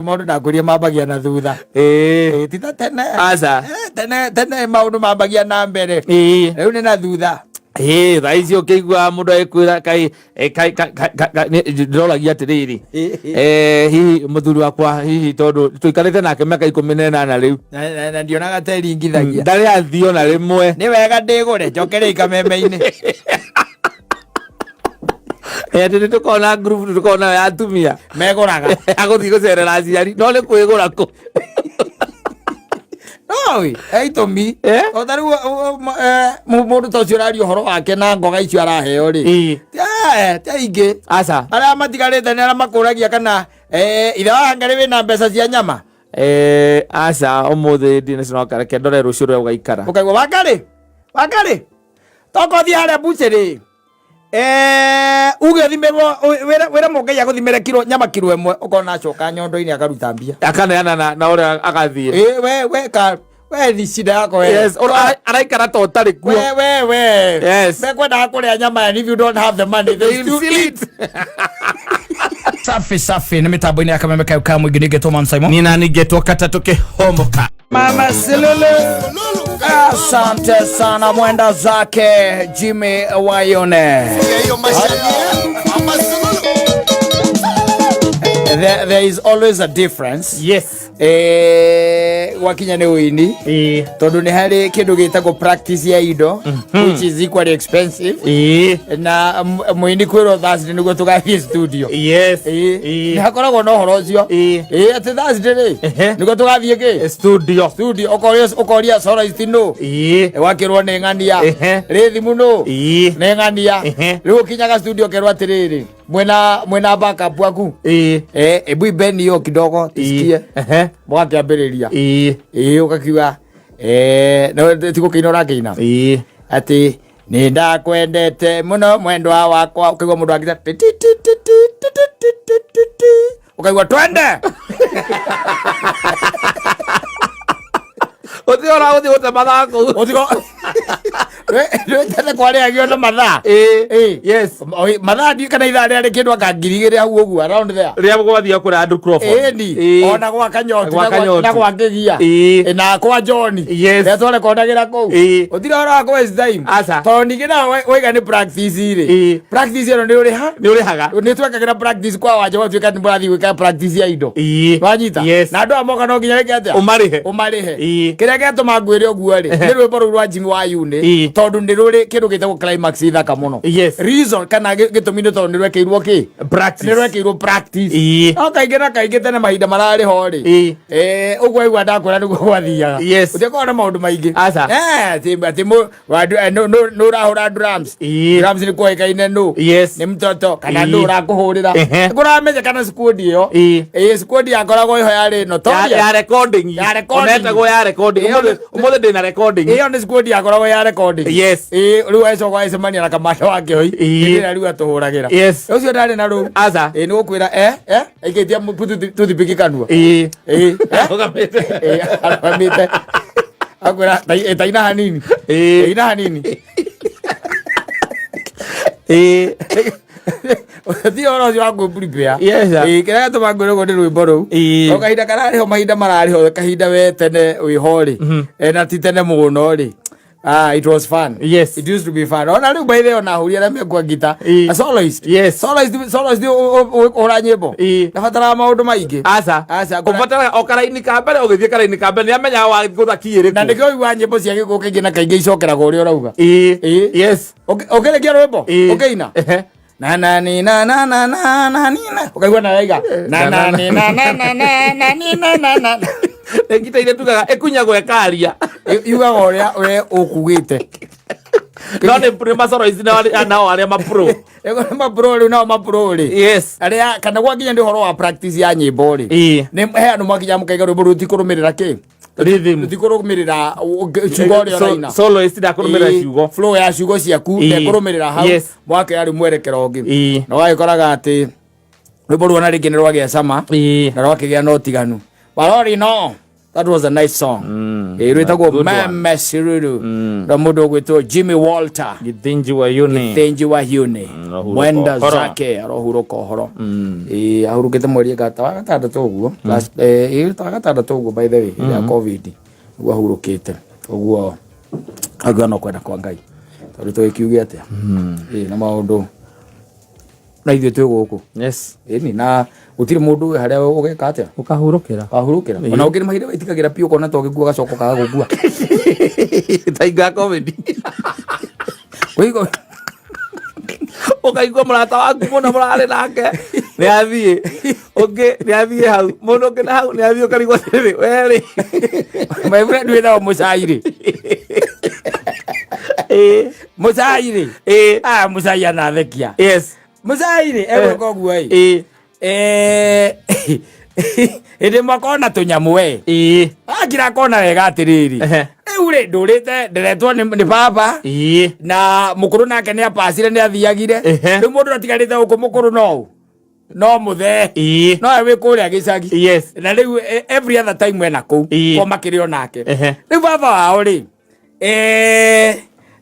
Maũndũ ndakwĩria mambagia na thutha. Ĩĩ. Ĩĩ, ti ta tene. Aca. Tene tene maũndũ mambagia na mbere. Ĩĩ. Rĩu nĩ na thutha. Ĩĩ, thaa ici ũkĩigua mũndũ agĩkwĩra kai kai ndĩroragia atĩrĩrĩ, hihi mũthuri wakwa, hihi tondũ tũikarĩte nake mĩaka 18 rĩu, Na ndionaga ta ĩringithagia. Ndarĩ athiĩ ona rĩmwe. Nĩ wega ndĩgũre njokere ikameme-inĩ. Atĩ nĩ tũkoragwo na group, nĩ tũkoragwo nayo ya atumia megũraga agũthiĩ gũcerera aciari, no nĩ kwĩgũra kũ? Oi, itũmi. Eh? O ta rĩu mũndũ ta ũcio ũraria ũhoro wake na ngoga icio araheo rĩ, ti aingĩ. Aca. Arĩa matigarĩte nĩ arĩa makũragia kana ithe wa Hangarĩ wĩna mbeca cia nyama. Aca, ũmũthĩ ndinacoka, reke ndore rũciũ ũrĩa ũgaikara. Ũkaigua Wangarĩ, Wangarĩ, toka ũthiĩ harĩa bucĩrĩ, uge ũthimĩrwo, wĩre mũngai agũthimĩre kiro nyama kiro 1, ũkona acoka nyondo-inĩ akaruta mbia. Akaneana na ũrĩa agathiĩ. Ĩ, we ka we ni shida yako we. Yes, araikara ta ũtarĩ kuo. We. Yes. Mekwendaga kũrĩa nyama and if you don't have the money, they They will still steal eat. it. Safi safi, nĩ mĩtambo-inĩ ya kameme kayo ka mũingĩ nĩngetwo Mam Simon. Nina ningetwo katatũ kĩhomoka. Mama Silulu. Asante sana mwenda zake Jimmy Wayone. There is always a difference. Gwakinya nĩ ũini, tondũ nĩ harĩ kĩndũ gĩtagwo practice ya indo, which is equally expensive, na mũini kwĩrwo Thursday nĩguo tũgathiĩ studio. Nĩ hakoragwo na ũhoro ũcio. Ĩĩ, atĩ Thursday rĩ, nĩguo tũgathiĩ kĩ? Studio. Studio. Ũkoria soloist nũ? Wakĩrwo nĩ ng'ania. Rĩ thimũ nũ? Nĩ ng'ania. Rĩu ũkinyaga studio ũkerwo atĩrĩrĩ, mwĩna backup waku? Ebu ibeni hiyo kidogo tusikie. Mũgakĩambĩrĩria. Ĩĩ, ũgakiuga no ti gũkĩina ũrakĩina, atĩ nĩ ndakwendete mũno mwendwa wakwa, ũkaigua mũndũ akĩta ti ti ti ti ti ti ti ti ti ti ti, ũkaigua twende. Ũthiĩ ora ũthiĩ gũte mathaa kũu. Ũtigo tene kwarĩagio na mathaa. Oi, mathaa ndiũ kana ithaa rĩarĩ kĩndũ anga 2000 hau ũguo, around there. Rĩrĩa gwathiĩ kũrĩa andũ Crawford. Ĩni. Ona gwa Kanyoti. Gwa Kanyoti. Na gwa Kĩgia. Na kwa John. Rĩrĩa twarekondagĩra kũu. Ũtirĩ ũhoro wa kũ waste time. Aca. Tondũ ningĩ nawe waiga nĩ practice rĩ, practice ĩno nĩ ũrĩha. Nĩ ũrĩhaga. Nĩ twekagĩra practice kwa wanja, gwatuĩka nĩ mũrathiĩ gwĩka practice ya indo. Wanyita? Yes. Na andũ aya moka no nginya rĩke atĩa? Ũmarĩhe. Ũmarĩhe. Kĩrĩa gĩatũma ngwĩre ũguo rĩ, nĩ rwĩmbo rũu rwa Jimmy wa Yune, tondũ nĩ rũrĩ kĩndũ gĩtagwo climax thaka mũno. Reason kana gĩtũmi nĩ tondũ nĩ rwekĩirwo kĩ? Practice. Nĩ rwekĩirwo practice. No kaingĩ na kaingĩ tene mahinda mararĩ ho rĩ, ũguo aigua ndakwĩra nĩguo gwathiaga. Ũtiakoragwo na maũndũ maingĩ. Aca. Atĩ nũ ũrahũra drums? Drums nĩ kuoĩkaine nũ. Nĩ mtoto kana nũ ũrakũhũrĩra. Kũramenyekana squad ĩyo. Ĩĩ, squad yakoragwo ĩho yarĩ notorious. Ya recording. Ya recording. Ona ĩtagwo ya recording. Ĩyo Ũmũthĩ ndĩna recording. Ĩyo nĩ squad yakoragwo ya recording. Ĩĩ, rĩu agĩcoka agĩcemania na kamanda wa Kĩhoi. Hĩndĩ ĩrĩa rĩu atũhũragĩra. Ũcio ndarĩ na rũu. Aca. Ĩĩ, nĩ gũkwĩra aikĩtie tũthipiki kanua. Ĩĩ. Arũgamĩte. Ĩĩ, arũgamĩte. Akwĩra taina hanini. Taina hanini. Ti ũhoro ũcio wa kwĩ-prepare. Yes, sir. Ĩĩ, kĩrĩa gĩatũma ngwĩre ũguo nĩ rwĩmbo rũu. O kahinda kararĩ ho, mahinda mararĩ ho, kahinda we tene wĩho rĩ, na ti tene mũno rĩ. Ah, it was fun. It used to be fun. Ona rĩu by the way, ona ahũri arĩa mekua ngita. A soloist. Soloist, soloist ũhũra nyĩmbo. Ndabataraga maũndũ maingĩ. Aca. Aca, Ũbataraga o karaini ka mbere, ũgĩthiĩ karaini ka mbere nĩ amenyaga wa gũtha ki ĩrĩkũ. Na nĩkĩo ũiguaga nyĩmbo cia gĩkũyũ kaingĩ na kaingĩ icokeragwo ũrĩa ũrauga. Ũkĩrĩkia rwĩmbo, ũkĩina. Na na ni na na na na na ni na, ũkaigua na waiga na na ni na na na na na ni na na na. Ngita iria tugaga ĩkunyagwo ĩkaria. Yugaga ũrĩa we ũkugĩte. No nĩ macoro ici nao arĩa mapro. Mapro rĩu, nao mapro rĩ, arĩa kana gwakinya nĩ ũhoro wa practice ya nyĩmbo rĩ, nĩ he andũ mwakinya mũkaiga rwĩmbo rũu tikũrũmĩrĩra kĩ? Rhythm. Tikũrũmĩrĩra ciugo ũrĩa ũraina. Soloist ndakũrũmĩrĩra ciugo. Flow ya ciugo ciaku ndekũrũmĩrĩra hau. Mwakĩoya rĩu mwerekero ũngĩ, na wagĩkoraga atĩ rwĩmbo ruona rĩngĩ nĩ rwagĩa cama na rwakĩgĩa na ũtiganu warori no. That was a nice song. Rwĩtagwo Good one. Meme Siruru na mũndũ ũgwĩtwo Jimmy Walter. Githinji wa Yuni. Thenji wa Hyune. Arahurũka Mwenda ũhoro. zake arohurũka ũhoro. Ĩĩ, ahurũkĩte mweri ta wa gatandatũ ũguo. Last, ĩĩ, ta wa gatandatũ ũguo, by the way, hĩndĩ ya COVID nĩguo ahurũkĩte ũguo. Auga no kwenda kwa Ngai, tondũ tũgĩkiuge atĩa? Ĩĩ, na maũndũ na ithuĩ twĩ gũkũ. Ĩni, na gũtirĩ mũndũ wĩ harĩa ũgeka atĩa. Ukahurukira. Wahurũkĩra. Ona ũngĩ nĩ mahinda wĩtigagĩra biũ, ũkona ta ũgĩkua gacoka kaga gũkua. Ta inga comedy. Wĩigua. Ukaigua mũrata waku mũno mũrarĩ nake nĩ athiĩ, ũngĩ nĩ athiĩ hau, mũndũ ũngĩ na hau nĩ athiĩ, ũkarigwo atĩrĩrĩ, werĩ. My friend wĩtagwo Mũcai rĩ. Mũcai rĩ. Ah, Mũcai anathekia. Mũcai rĩ, egwĩka ũguo ĩ. Hĩndĩ ĩmwe akona tũnyamũ we. Akira akona wega atĩrĩrĩ. Rĩu rĩ, ndũrĩte nderetwo nĩ baba. Na mũkũrũ nake nĩ apacire, nĩ athiagire. Rĩu mũndũ atigarĩte gũkũ mũkũrũ no ũ? No mũthee. No we wĩ kũrĩa gĩcagi. Na rĩu every other time ena kũu. Ko makĩrĩ o nake. Rĩu baba wao rĩ,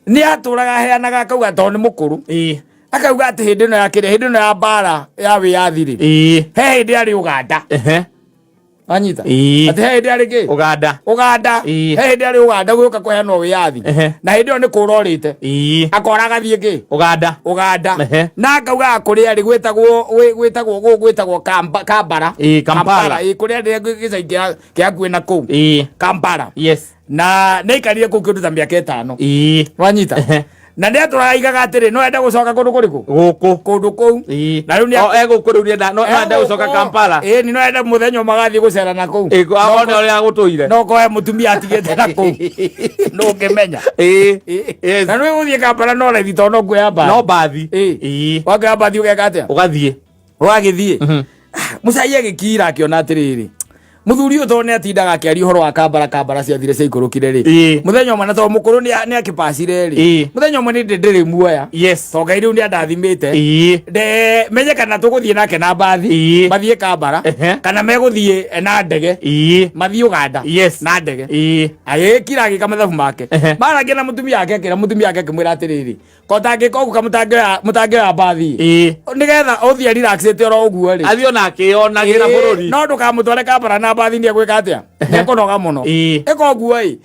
nĩ atũraga aheanaga, akauga tondũ nĩ mũkũrũ. Akauga atĩ hĩndĩ ĩno ya kĩrĩa, hĩndĩ ĩno ya mbara ya wĩyathi rĩ, he hĩndĩ arĩ Ũganda. Wanyita? Atĩ he hĩndĩ arĩ kĩ? Uganda. Ũganda. He hĩndĩ arĩ Ũganda gũka kũheanwo wĩyathi. Na hĩndĩ ĩyo nĩ kũra orĩte. Akora agathiĩ kĩ? Uganda. Ũganda. Na akauga kũrĩa rĩ gwĩtagwo gwĩtagwo Kambara. Kampala. Ĩĩ, kũrĩa rĩ gĩcagi kĩa hakuhĩ na kũu. Kampala. Na nĩ aikarire kũu kĩndũ ta mĩaka 5. Wanyita? Na nĩ atũraga aigaga atĩrĩ, no ende gũcoka kũndũ kũrĩkũ? Gũkũ. Kũndũ kũu. Na rĩu nĩ O egũkũ rĩu nĩenda no ende gũcoka Kampala. Ĩĩ, no ende mũthenya ũmwe agathiĩ gũcera na kũu. One ũrĩa gũtũire. No koe mũtumia atigĩte na kũu. No ũngĩmenya. Na nĩ gũthiĩ Kampala no raithi tondũ no kuoya mbathi. No mbathi. Wakĩoya mbathi ũgeka atĩa? Ũgathiĩ. Ũgagĩthiĩ. Mũcai agĩkira akĩona atĩrĩrĩ, mũthuri ũyũ tondũ nĩ atindaga akĩaria ũhoro wa Kambara, Kambara ciathire ciaikũrũkire rĩ, mũthenya ũmwe, na tondũ mũkũrũ nĩ akĩpacire rĩ, mũthenya ũmwe nĩ ndĩrĩ muoya, tondũ Ngai rĩu nĩ andathimĩte, nde menye kana tũgũthiĩ nake na mbathi mathiĩ Kambara, kana megũthiĩ na ndege mathiĩ Ũganda na ndege. Agĩkira agĩka mathabu make. Marangia na mũtumia wake, akĩra mũtumia wake, akĩmwĩra atĩrĩrĩ, ko tangĩka ũguo kamũtangĩoya mbathi nĩgetha ũthiĩ relaxĩte oro ũguo rĩ. Athiĩ ona akĩyonagĩra bũrũri. No ndũkamũtware Kampala na mbathi, nĩ egwĩka atĩa? Nĩ ekũnoga mũno. Ĩka ũguo ĩ,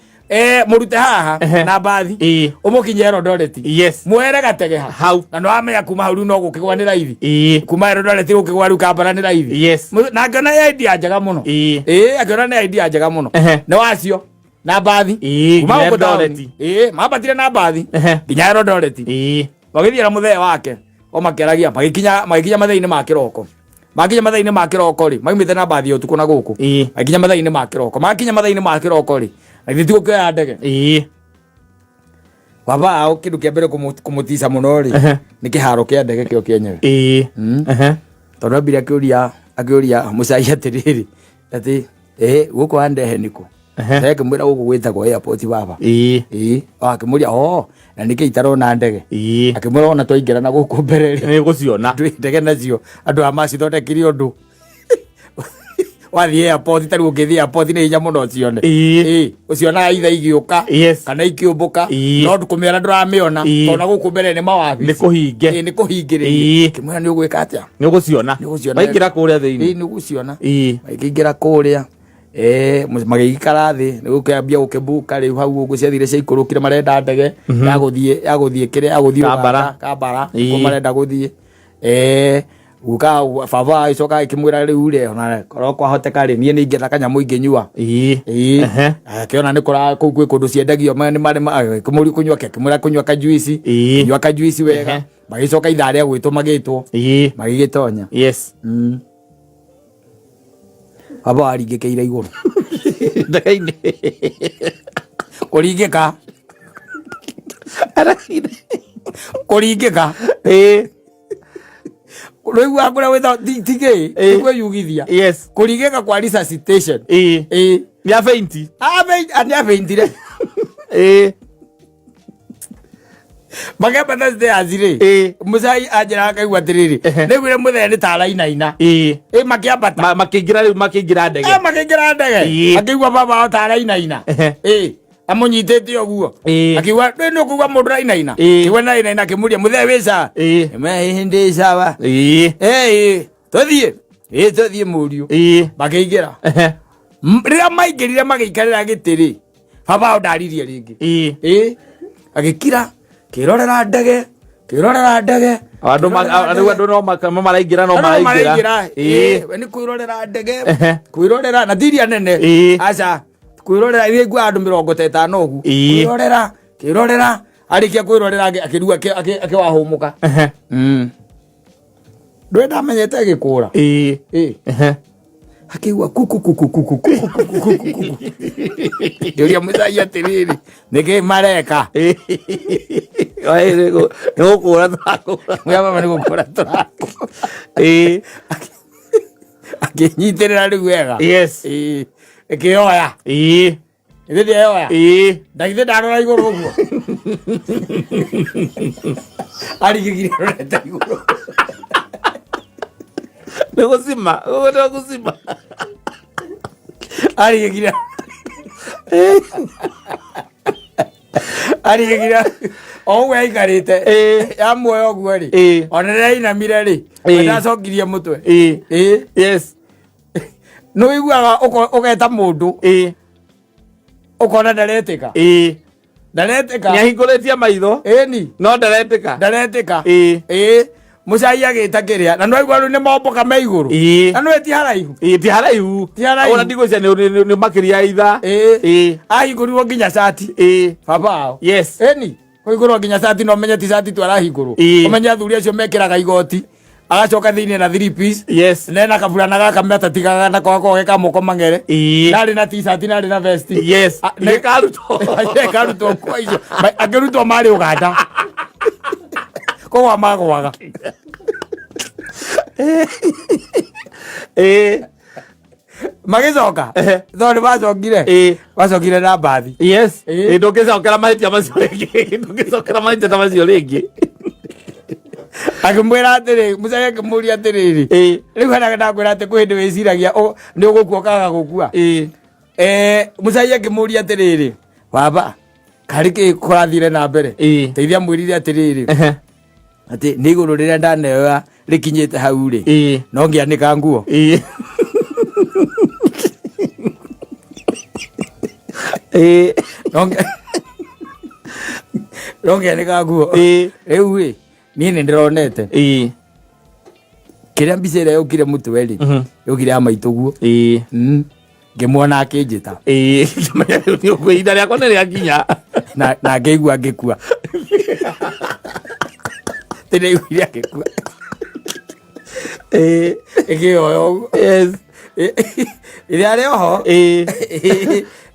mũrute haha na mbathi, ũmũkinyie Eldoret, muoere gatege hau. Na nĩ wamenya kuma hau rĩu no gũkĩgwa nĩ raithi. Kuma Eldoret gũkĩgwa rĩu Kampala nĩ raithi. Na akĩona nĩ idea njega mũno. Ĩĩ, akĩona nĩ idea njega mũno. Nĩ wacio na mbathi kuma Nginya gũkũ taũni. Eldoret. Ĩĩ, mambatire na mbathi nginya Eldoret. Magĩthiĩ na mũthee wake o makĩaragia, magĩkinya mathaa-inĩ ma kĩroko. Makinya mathaa-inĩ ma kĩroko rĩ, maumĩte na mbathi ya ũtukũ na gũkũ. Makinya mathaa-inĩ ma kĩroko, makinya mathaa-inĩ ma kĩroko rĩ, na githĩ ti gũkĩoya ndege? Baba ao kĩndũ kĩa mbere kũmũtica mũno rĩ, nĩ kĩharo kĩa ndege kĩo kĩenyewe. Tondũ ambire akĩũria mũcai atĩrĩrĩ, atĩ gũkũ wandehe nĩkũ? Akĩmwĩra gũkũ gwĩtagwo airport, baba. Ĩĩ, akĩmũria, o na nĩkĩ itarona ndege? Akĩmwĩra ona twaingĩra na gũkũ mbere rĩ, Nĩ gũciona. Ndũ ndege nacio andũ a macithondekire ũndũ wathiĩ airport, tarĩu ũngĩthiĩ airport nĩ hinya mũno ũcione. Ĩĩ, ũcionaga itha igĩũka kana ikĩũmbũka, no kũmĩona ndũramĩona, tondũ na gũkũ mbere nĩ mawabici. Nĩ kũhinge. Ĩĩ, nĩ kũhingĩrĩrie. Kĩmwĩra nĩ ũgwĩka atĩa? Nĩ ũgũciona. Nĩ ũgũciona. Waingĩra kũrĩa thĩinĩ. Ĩĩ, nĩ ũgũciona. Magĩkĩingĩra kũrĩa, magĩikara thĩ, nĩ gũkĩambia gũkĩmbuka rĩu hau ũguo ciathire ciaikũrũkire, marenda ndege ya gũthiĩ kĩrĩa ya gũthiĩ Kambara. Uganda, Kambara kuo marenda gũthiĩ. Guka baba agĩcoka agĩkĩmwĩra rĩu rĩ, ona korwo kwahoteka rĩ, niĩ nĩ ingĩenda kanyamũ ingĩnyua. Akĩona nĩ kũra kũu kwĩ kũndũ ciendagio, nĩ marĩ akĩmũria kũnyua kĩ, akĩmwĩra kũnyua kajuici. Nyua kajuici wega. Magĩcoka ithaa rĩa gwĩtwo magĩtwo, magĩgĩtonya. Baba waringĩkĩire igũrũ. Ndege-inĩ. Kũringĩka rĩu kũrĩa wĩta tigĩ kwĩyugithia. Kũringĩka kwa resuscitation. Ĩĩ. Nĩ afainti. Nĩ abeintire. Makĩambata stairs rĩ, mũcai anjĩra akaigua atĩrĩrĩ, nĩguire mũthee nĩ ta arainaina. Ĩ makĩambata. Makĩingĩra rĩu, makĩingĩra ndege. Makĩingĩra ndege. Akĩigua baba wao ta arainaina. Amũnyitĩte ũguo. Akiuga ndĩ nĩ ũkũigua mũndũ arainaina. Akĩigua nĩ arainaina, akĩmũria mũthee wĩ sawa? Ĩĩ ndĩ sawa. Ĩĩ tũthiĩ. Ĩĩ tũthiĩ mũriũ. Makĩingĩra. Rĩrĩa maingĩrire magĩikarĩra gĩtĩ rĩ, baba wao ndaririe rĩngĩ. Ĩĩ agĩkira, kĩrorera ndege, kĩrorera ndege. Andũ kĩrorera rĩu ndege. Andũ no maraingĩra no Andũ no maraingĩra. maraingĩra. Ĩĩ, we nĩ kwĩrorera ndege, kwĩrorera na tiria nene. Aca, kwĩrorera iria igua andũ 50 ũguo. Kwĩrorera, kĩrorera, arĩkia kwĩrorera akĩrua akĩwahũmũka. Ndwe ndamenyete agĩkũra. Ĩĩ. Akĩigua kuku kuku kuku kuku kuku kuku kuku. Ngĩũria mũcai atĩrĩrĩ, nĩkĩ mareka? Nĩ gũkũra tũrakũra. Mwĩra baba nĩ gũkũra tũrakũra. Akĩnyitĩrĩra rĩu wega. Ĩĩ. Ĩkĩoya. Ĩthĩ ndĩoya. Ndagithĩ ndarora igũrũ ũguo. Arigigire arorete igũrũ. Nĩ gũcima, ũguo nĩ gũcima. Arigigire. Arigigire o ũguo aikarĩte. Yamuoya ũguo rĩ. Ona rĩrĩa ainamire rĩ. We ndacokirie mũtwe. Ĩĩ. Nĩ ũiguaga ũgeta mũndũ ũkona ndaretĩka. Ndaretĩka. Nĩ ahingũrĩtie maitho. Ĩni. No ndaretĩka. Ndaretĩka. Ĩĩ. Mũcai agĩta kĩrĩa na nĩwaigua rĩu nĩ momboka me igũrũ. Na nĩwe ti haraihu. Ĩĩ, ti haraihu. Ti haraihu. Ona ndigwĩciria nĩ makĩria ya ithaa. Ĩĩ. Ahingũrirwo nginya cati. Baba wao. Ĩni. Kũhingũrwo nginya cati no menye ti cati tu arahingũrwo. Ũmenye athuri acio mekĩraga igoti. Agacoka thĩinĩ na three piece. Nena kaburana gaka metatigaga nako gakoragwo ge ka moko mang'ere. Narĩ na t-shirt narĩ na vest. Nĩkarutwo. Nĩkarutwo kwa icio. Akĩrutwo marĩ Uganda. Kũgwa magwaga. Magĩcoka. Tondũ nĩ macokire. Macokire na mbathi. Ĩĩ, ndũngĩcokera mahĩtia macio rĩngĩ. Ndũngĩcokera mahĩtia ta macio rĩngĩ. Akĩmwĩra atĩrĩ, mũcai akĩmũria atĩrĩrĩ. Rĩu hena ndakwĩra atĩ kwĩ hĩndĩ wĩciragia nĩ ũgũkua ũkaga gũkua. Mũcai akĩmũria atĩrĩrĩ, baba, karĩ kĩ kũrathire na mbere? Teithia mwĩrire atĩrĩrĩ. Atĩ nĩ igũrũ rĩrĩa ndaneoya rĩkinyĩte hau rĩ. No ngĩanĩka nguo. No ngĩanĩka nguo. Rĩu rĩ, niĩ nĩ ndĩronete. Kĩrĩa mbica ĩrĩa yũkire mũtwe rĩ, yũkire ya maitũ guo. Ngĩmuona akĩnjĩta. Ngĩmenya rĩu nĩ ũguo, ihinda rĩakwa nĩ rĩakinya. Na ngĩigua ngĩkua. Ndĩraiguire agĩkua. Ĩkĩoya ũguo. Ĩrĩa arĩ oho.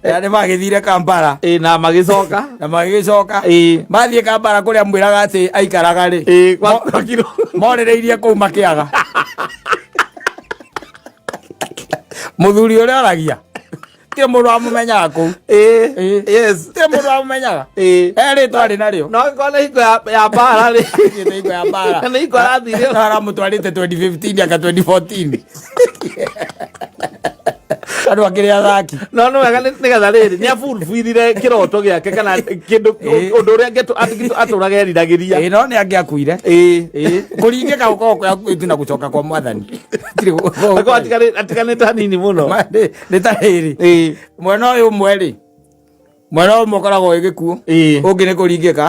Ĩrĩa nĩ magĩthire Kampala. Na magĩcoka. Na magĩcoka. Mathiĩ Kampala kũrĩa mwĩraga atĩ aikaraga rĩ. Kwa kiro. Morĩrĩirie kũu makĩaga. Mũthuri ũrĩa aragia. Ti mũndũ wamũmenyaga kũu. Ti mũndũ wamũmenyaga. He rĩtwa arĩ narĩo. No angĩkorwo nĩ hingo ya mbara rĩ. Nĩ hingo ya mbara. Nĩ hingo arathire. No aramũtwarĩte 2015 anga 2014. Andũ akĩrĩ athaki. No nĩ wega nĩgetha rĩrĩ nĩ abulfillire kĩroto gĩake kana kĩndũ ũndũ ũrĩa atũraga eriragĩria. Ĩĩ, no nĩ angĩakuire. Kũringĩka gũkoragwo kwĩ hakuhĩ tu na gũcoka kwa mwathani. Gũtirĩ Akorwo atiganĩte hanini mũno. Nĩ ta rĩrĩ. Mwena ũyũ ũmwe rĩ, mwena ũmwe ũkoragwo wĩ gĩkuũ, ũngĩ nĩ kũringĩka.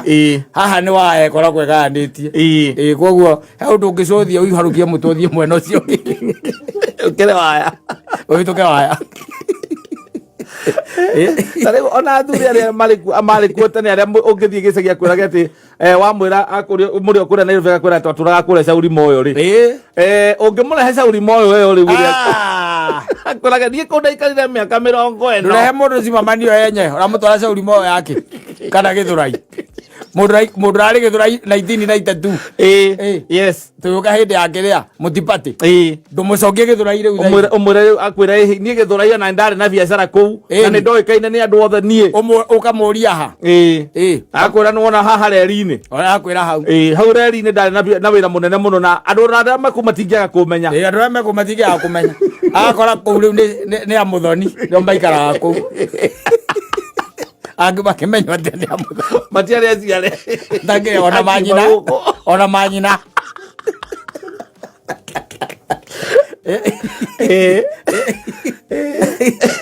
Haha nĩ waya ĩkoragwo ĩgayanĩtie. Ĩĩ, koguo he ũndũ ũngĩcũthia ũiharũkie mũtwe ũthiĩ mwena ũcio ũngĩ. Ũkĩre waya. Ũhĩtũke waya. Ta rĩu ona athuri arĩa marĩ kuo tene arĩa ũngĩthiĩ gĩcagi akwĩrage atĩ wamwĩra mũrĩ o kũrĩa Nairobi agakwĩra atĩ twatũraga kũrĩa Shauri Moyo rĩ. Ũngĩmũrehe Shauri Moyo ĩyo rĩu rĩ, akwĩraga niĩ kũu ndaikarire mĩaka 40. Ndũrehe mũndũ ũcio mamanio enye, ũramũtwara Shauri Moyo yake kana Gĩthũrai. Mũndũ ũrarĩ Gĩthũrai 1992. Ĩĩ. Yes. Tũgĩũka hĩndĩ ya kĩrĩa mũtipatĩ. Ĩĩ. Ndũmũcokie Gĩthũrai rĩu thaa Ũmwĩre ici. ũmwĩre rĩu akwĩra ĩhĩ niĩ Gĩthũrai ona ndarĩ na biacara kũu na Ĩni. nĩ ndoĩkaine nĩ andũ othe niĩ. Ũkamũria ha? Ĩĩ. Ĩĩ. Akwĩra nĩ wona haha reri-inĩ. Ona akwĩra hau. Ĩĩ, hau reri-inĩ ndarĩ na wĩra mũnene mũno na andũ ona arĩa mekũu matingĩaga kũmenya. Ĩĩ, andũ arĩa mekũu matingĩaga kũmenya. Agakora kũu rĩu nĩ amuthoni nĩo maikaraga kũu. Angĩ makĩmenywo atĩ nĩ amuthoni. Matiarĩ aciare. Ndangĩ ona manyina. Ona manyina. Ĩĩ.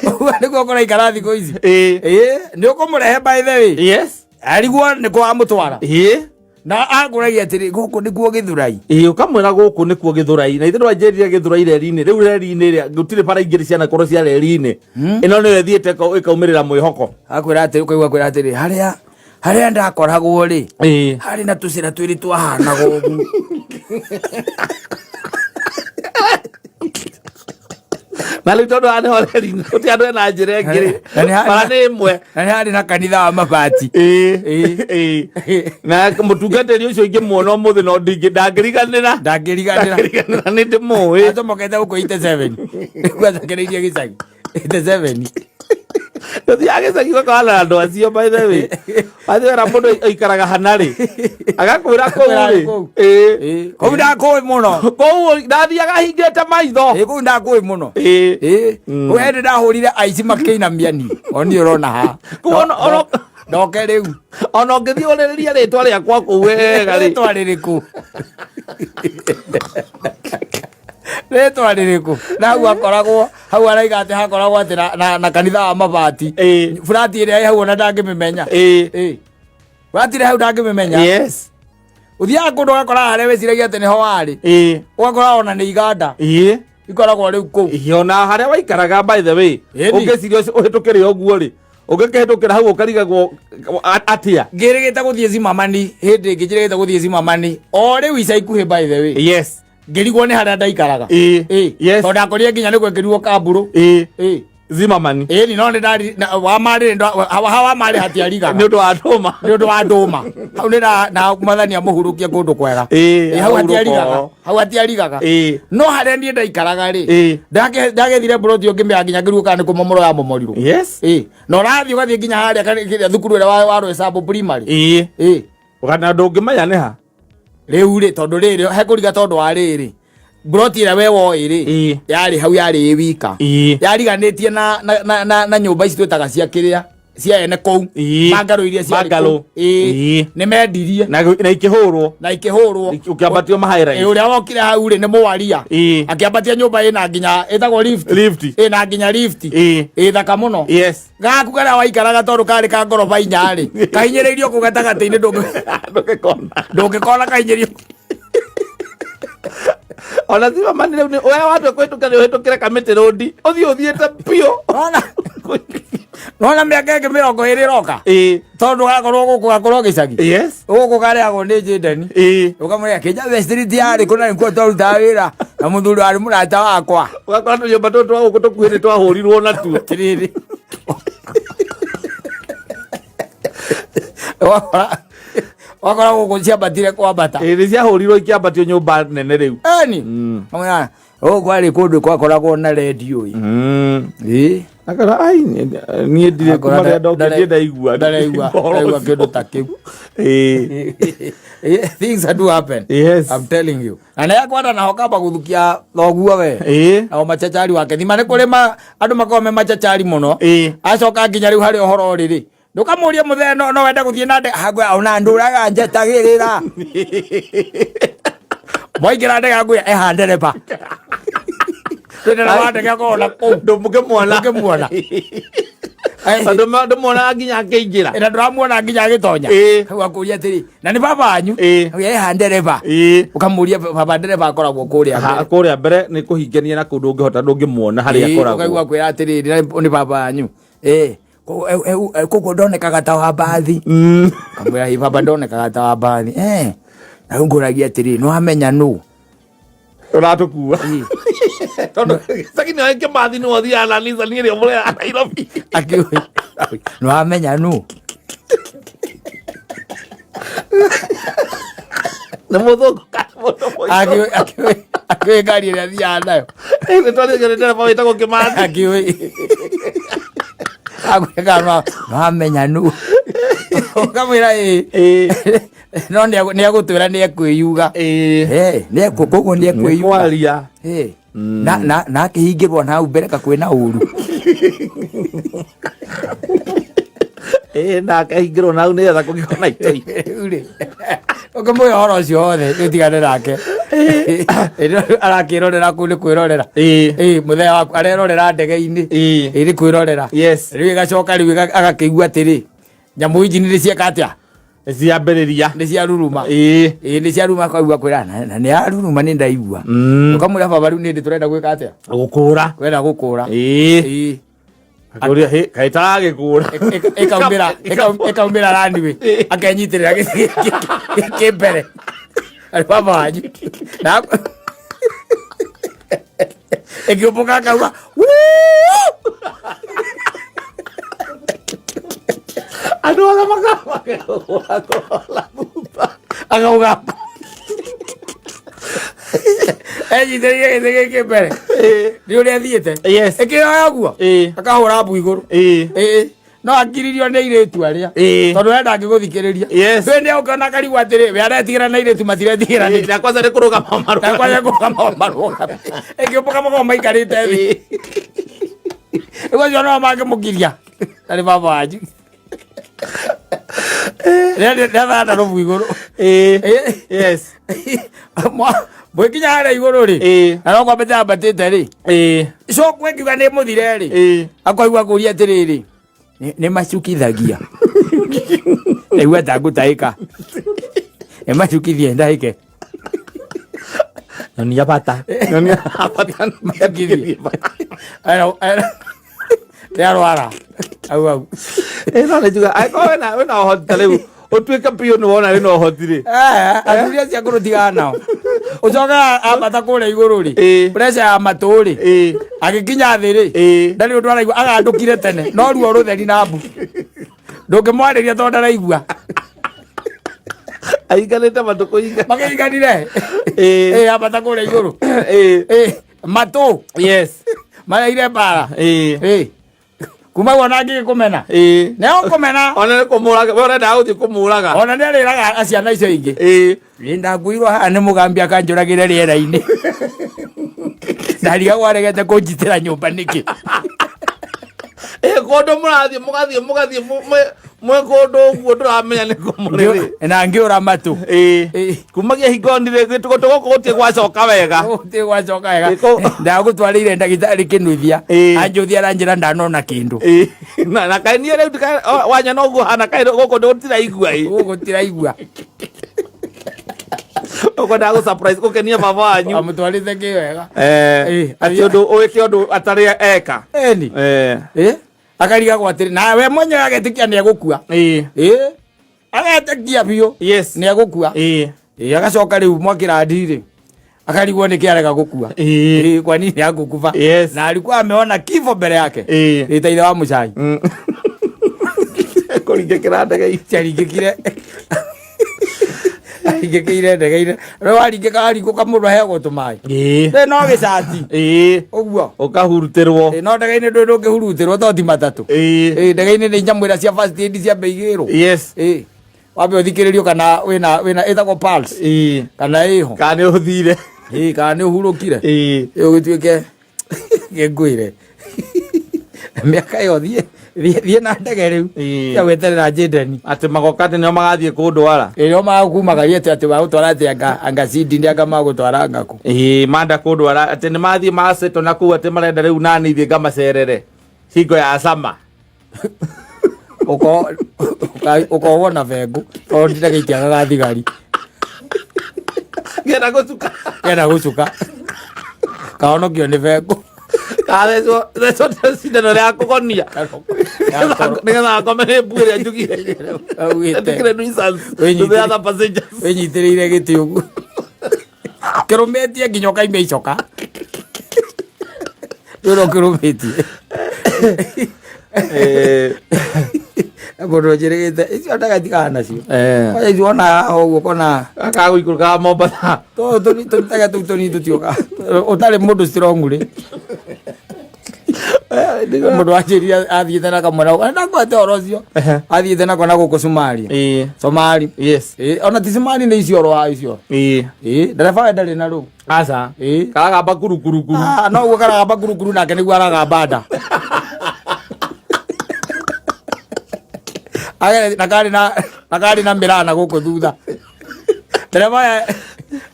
Ũguo nĩguo kũraikara thikũ ici. Ĩĩ. Ĩĩ, nĩ ũkũmũrehe by the way. Yes. Arigwo nĩ kwa amũtwara. Ĩĩ. Na angũragia atĩrĩ, gũkũ nĩkuo Gĩthũrai. Ĩĩ, ũkamwĩra gũkũ nĩkuo Gĩthũrai na ithe ndwanjĩrire Gĩthũrai reri-inĩ rĩu reri-inĩ ĩrĩa gũtirĩ bara ingĩ cianakorwo cia reri-inĩ ĩno nĩyo ĩthiĩte ĩkaumĩrĩra mwĩhoko. Akwĩra atĩrĩ, ũkaigua akwĩra atĩrĩ, harĩa harĩa ndakoragwo rĩ, Ĩĩ. harĩ na tũcĩra twĩrĩ twahanaga ũguo. Na rĩu tondũ haha nĩho reri-inĩ gũtirĩ andũ ena njĩra ĩngĩ rĩ Na nĩ harĩ bara na- nĩ ĩmwe. Na nĩ harĩ na kanitha wa mabati. Ĩĩ. Ĩĩ. Ĩĩ. Na mũtungatĩri ũcio ingĩmuona ũmũthĩ no ndangĩriganĩra. Ndangĩriganĩra. Ndangĩriganĩra nĩ ndĩmũĩ. Acomokete gũkũ 87. Nĩguo acokereirie gĩcagi. 87. Tũthiaga gĩcagi ũgakora na andũ acio by the way. By the way, na mũndũ aikaraga hana rĩ agakwĩra kũu rĩ. Kũu. Ĩĩ. Ĩĩ. Kũu ndakũĩ mũno. Kũu ndathiaga hingĩte maitho. Ĩĩ, kũu ndakũĩ mũno. Ĩĩ. Ĩĩ. Kũu hĩndĩ ndahũrire aici makĩinamia niĩ. O niĩ ũrona haha. Kũu Ndoke rĩu. Ona ũngĩthiĩ ũrĩrĩrie rĩtwa rĩakwa kũu wega rĩ. Rĩtwa rĩrĩkũ? Rĩtwa rĩrĩkũ? Na hau akoragwo, hau araiga atĩ hakoragwo atĩ na kanitha wa mabati. Ĩĩ. Burati ĩrĩa ĩ hau ona ndangĩmĩmenya. Ĩĩ. Ĩĩ. Burati ĩrĩa hau ndangĩmĩmenya. Yes. Ũthiaga kũndũ ũgakora harĩa wĩciragia atĩ nĩho warĩ. Ĩĩ. Ũgakora ona nĩ iganda. Ĩĩ. Ikoragwo rĩu kũu. Ĩĩ, ona harĩa waikaraga by the way. Ĩni. Ũngĩciria ũhĩtũkĩre ũguo rĩ. Ũngĩkĩhĩtũkĩra hau ũkarigagwo atĩa? Ngĩrĩgĩte gũthiĩ Zimamani, hĩndĩ ĩngĩ njĩrĩgĩte gũthiĩ Zimamani. O rĩu ica ikuhĩ by the way. Yes. Ngĩrigwo nĩ harĩa ndaikaraga. Ĩĩ. Ĩĩ. Yes. Tondũ ndakorire nginya nĩ gwekĩrirwo kambũrũ. Ĩĩ. Ĩĩ. Zimamani. Ĩĩ, no nĩ ndari wa marĩ hawa marĩ hatiarigaga. Nĩ ũndũ wa ndũma. Nĩ ũndũ wa ndũma. Hau nĩ na mwathani amũhurũkie kũndũ kwega. Ĩĩ, Ĩĩ, hau ahurũka hatiarigaga. o. Hau hatiarigaga. Ĩĩ. No harĩa niĩ ndaikaraga rĩ. Ĩĩ. Ndagethire mburoti ũngĩ nginya ngĩrigwo kana nĩ kũmomorwo yamomorirwo. Yes. Ĩĩ. Na ũrathiĩ ũgathiĩ nginya harĩa kĩrĩa thukuru ĩrĩa wa Rwĩsambu primary. Ĩĩ. Ĩĩ. Ũgana ndũngĩmenya nĩ ha. Rĩu rĩ tondũ rĩrĩ hekũriga tondũ wa rĩrĩ mburoti ĩrĩa we woĩ rĩ Ĩĩ. yarĩ hau yarĩ ĩ wika. Ĩĩ. Yariganĩtie na nyũmba ici twĩtaga cia kĩrĩa cia ene kũu. Ĩĩ. Bangarũ iria ciarĩ Bangarũ. kũu. Ĩĩ. Ĩĩ. Nĩ mendirie. Na ikĩhũrwo. Na ikĩhũrwo. Ũkĩambatio ma high rise. Ĩĩ, ũrĩa wokire hau rĩ nĩ mũwaria. Ĩĩ. Akĩambatia nyũmba ĩna nginya ĩtagwo lift. Lift. Ĩna nginya lift. Ĩĩ. Ĩĩ thaka mũno. Yes. Gaku karĩa waikaraga tondũ karĩ ka ngoroba inya rĩ kahinyĩrĩirio kũu gatagatĩ-inĩ Ndũngĩkona. ndũngĩkona kahinyĩrio. Ona Zimamani rĩu nĩ we watua kũhĩtũka nĩ ũhĩtũkĩre Kamĩtĩ Road ũthiĩ ũthiĩte biũ. Nona nona mĩaka ĩngĩ 20 ĩroka. Ĩĩ. Tondũ gakorwo gũkũ gakorwo gĩcagi. Yes. Gũkũ karĩagwo nĩ Jendeni. Ĩĩ. Ũkamwĩra Kĩnjabe Street yarĩ kũna nĩkuo twarutaga wĩra na mũthuri warĩ mũrata wakwa. Ũgakora tũnyũmba tũtũ twa gũkũ tũkuhĩ nĩ twahũrirwo natuo. Atĩrĩrĩ. Wakora gũkũ ciambatire kwambata. Ĩĩ nĩ ciahũrirwo ikĩambatio nyũmba nene rĩu. Eni. Kamwĩra gũkũ kwarĩ kũndũ gwakoragwo na redio ĩ. Ĩĩ. Akora ai niĩ ndirĩ kuma rĩrĩa ndokire ndirĩ ndaigua. Ndaraigua ndaigua kĩndũ ta kĩu. Ĩĩ. Things do happen. Yes. I'm telling you. Na nĩ akwenda naho kamba gũthukia thoguo we. Ĩĩ. Nao machachari wake. Thima nĩ kũrĩ andũ makoragwo me machachari mũno. Ĩĩ. Acoka nginya rĩu harĩ ũhoro rĩrĩ. Ndũkamũrie mũthee no wende gũthiĩ na ndege. Hangwe ona ndũraga njetagĩrĩra. Mwaingĩra ndege ngwĩra eha ndereba. Ndereba wa ndege akoragwo na kũu. Ndũngĩmuona. Ndũngĩmuona. Tondũ ndũmuonaga nginya akĩingĩra. Na ndũramuona nginya agĩtonya. Ĩĩ. Hau akũria atĩrĩ, na nĩ baba wanyu? Ĩĩ. Hau eha ndereba. Ĩĩ. Ũkamũria baba ndereba akoragwo kũrĩa mbere. Kũrĩa mbere nĩ kũhingania na kũndũ ũngĩhota ndũngĩmuona harĩa Ĩĩ, akoragwo. ũkaigua akwĩra atĩrĩrĩ, na nĩ baba wanyu. Ĩĩ. Koguo ndonekaga ta wa mbathi. Kamwĩra ĩ baba ndonekaga ta wa mbathi. Na rĩu ngũragia atĩrĩrĩ, nĩ wamenya nũ? Ũratũkua. Tondũ gĩcagi nĩwe Kĩmathi nĩwe ũthiaga na Nissan ĩrĩa ũmũrehaga Nairobi. Akiuga, nĩ wamenya nũ? Nĩ mũthũngũ kana mũndũ mũirũ? Akĩũĩ ngari ĩrĩa athiaga nayo. Nĩ twarĩkia nĩ ndereba wĩtagwo Kĩmathi. Akĩũĩ akwĩka no amenya nũ ũkamwĩra ĩ. No nĩ agũtwĩra nĩ ekwĩyuga. Nĩ koguo nĩ ekwĩyuga. Kwaria. Na akĩhingĩrwo na hau mbere kakwĩna ũru. Ĩĩ, na akahingĩrwo na hau nĩgetha kũngĩkorwo na itoi. Rĩu rĩ, ũkĩmũhe ũhoro ũcio wothe nĩũtigane nake. Arakĩrorera kũu nĩ kwĩrorera. Ĩĩ, mũthenya waku arerorera ndege-inĩ. Ĩĩ, nĩ kwĩrorera. Rĩu ĩgacoka rĩu agakĩigua atĩrĩ, nyamũ injini nĩ cieka atĩa? Ciambĩrĩria. Nĩ ciaruruma. Ĩĩ, nĩ ciaruruma, akaigua kwĩra na nĩ yaruruma nĩ ndaigua. Ũkamwĩra baba rĩu nĩ ndĩ tũrenda gwĩka atĩa? Gũkũra. Kwenda gũkũra. Ĩĩ. Akũria, "Hĩ, kaĩ taragĩkũra?" Ĩkaumĩra runway, akenyitĩrĩra gĩtĩ kĩ mbere arĩ baba wanyu na ĩkĩũmbũka akauga Andũ othe makagũra thutha. Akauga enyitĩrĩire gĩtĩ gĩkĩ mbere nĩ ũrĩa athiĩte. Ĩkĩoya ũguo akahũra mbu igũrũ. Ĩĩ, no akiririo nĩ airĩtu arĩa tondũ we ndangĩgũthikĩrĩria. Ndũĩ nĩ ũkĩona akarigwo atĩrĩ, we aretigĩra na airĩtu matiretigĩra nĩkĩ? Na kwanza nĩ kũrũgama marũgama. Na kwanza kũrũgama marũgama, ĩkĩũmbũka makoragwo maikarĩte thĩ. Rĩu acio no mangĩmũkiria arĩ baba wanyu nĩathanda rũbu igũrũ. Mwĩkinya harĩa igũrũ rĩ, na no kwambĩte ambatĩte rĩ, cokwe ngiuga nĩ mũthire rĩ, akoigua kũria atĩrĩrĩ, nĩ macukithagia, ndaigua ta ngũtahĩka, nĩ macukithie ndahĩke. Nyonia bata. Nyonia bata. Macukithie nĩ arwara au au. Ĩĩ, no nĩ njuga angĩkorwo wĩna ũhoti ta rĩu ũtuĩke biũ nĩ wona wĩna ũhoti rĩ. Athuri acio akũrũ tigana nao, ũcoke ambata kũrĩa igũrũ rĩ, pressure ya matũ rĩ, agĩkinya thĩ rĩ, ndarĩ ũndũ araigua, agandũkire tene no ruo rũtheri na mbu, ndũngĩmwarĩria tondũ ndaraigua. Ainganĩte matũ kũinga. Makĩinganire. Ambata kũrĩa igũrũ. Matũ mareire mbara. Kuma guo na ngĩgĩkũmena nĩ ũkũmena. Ona nĩ kũmũraga, we ũrenda gũthiĩ kũmũraga. Ona nĩ arĩraga ciana icio ingĩ. Ĩ ndakuirwo haha nĩ mũgambi akanjũragĩre rĩera-inĩ, ndarigagwo aregete kũnjitĩra nyũmba nĩkĩ. Ĩ, kũndũ mũrathiĩ mũgathiĩ mũgathiĩ mwĩ kũndũ ũguo ndũramenya nĩ kũ mũrĩ rĩ. Na ngĩũra matũ. Kumagia hingo ndirĩ gũtũ gũkũ gũtirĩ gwacoka wega. Gũtirĩ gwacoka wega. Ndagũtwarĩire ndagĩtarĩ kĩnuthia, anjũthia aranjĩra ndanona kĩndũ. Na kaĩ niĩ rĩu wanyona ũguo hana kaĩ gũkũ gũtiraigua ĩ. Gũkũ gũtiraigua. Ũkwendaga gũ surprise gũkenia baba wanyu. Amũtwarĩte kĩ wega. Atĩ ũndũ ũĩke ũndũ atarĩ eka. Eni. Akarigagwo atĩrĩ, na we mwenyewe agetĩkia nĩ egũkua. Agetĩkia biũ nĩ egũkua. Agacoka rĩu mwakĩrandi rĩ, akarigwo nĩkĩ arega gũkua. Kwa nini hakukufa? Na alikuwa ameona kifo mbele yake. Ta ithe wa mũcai. Kũringĩkĩra ndege. Ciaringĩkire, aringĩkĩire ndege-inĩ. Rĩu waringĩka waringũka mũndũ aheagwo tũmaĩ. Rĩ no gĩcati ũguo. Ũkahurutĩrwo. Ĩĩ, no ndege-inĩ ndũĩ ndũngĩhurutĩrwo to ti matatũ. Ĩĩ, ndege-inĩ nĩ nyamũ ĩrĩa cia first aid cia igĩrwo. Ĩĩ, wambe ũthikĩrĩrio kana wĩna ĩtagwo pulse kana ĩho. Kana nĩ ũthire. Ĩĩ, kana nĩ ũhurũkire. Ĩĩ, ũgĩtuĩke ngĩngwĩre mĩaka ĩyo thiĩ na ndege rĩu cia gweterera njĩndeni. Atĩ magoka atĩ nĩo magathiĩ kũndwara. Ĩrĩa makumagaria atĩ magũtwara atĩ anga Sydney anga magũtwara anga kũ. Ĩĩ, manda kũndwara atĩ nĩ mathiĩ macetwo na kũu atĩ marenda rĩu nani thiĩ ngamacerere hingo ya sama. Ũkohwo na bengũ tondũ ndege itiagaga thigari. Ngenda gũcuka. Ngenda gũcuka. Kahonokio nĩ bengũ. Kathecwo thecwo cindano rĩa kũgonia nĩgetha akome nĩ mbu ĩrĩa njugire. Ĩtĩkĩre nuisance to the other passengers. Wĩnyitĩrĩire gĩtĩ ũguo kĩrũmĩtie nginya ũkaimia icoka rĩu no kĩrũmĩtie. Mũndũ ũnjĩrĩgĩte icio ndagatigana nacio. Eh. Kwanja icio wona haha ũguo kona Gaka gũikũrũkaga Mombasa. Tũtega tũu tũnini tũtiũka ũtarĩ mũndũ strong rĩ. Mũndũ wanjĩrire athiĩte na kamwana ndakwete ũhoro ũcio. Athiĩte nako na gũkũ Somalia. Ĩĩ. Somali. Yes. Ĩĩ, ona ti Somali nĩ icio oro icio. Ĩĩ. Ĩĩ, ndereba we ndarĩ na rũu. Aca. Ĩĩ. Karagamba kurukurukuru. Ah, no guo karagamba kurukuru nake nĩguo aragamba nda. Agere na karĩ na na karĩ na mĩraa na gũkũ thutha. Ndereba we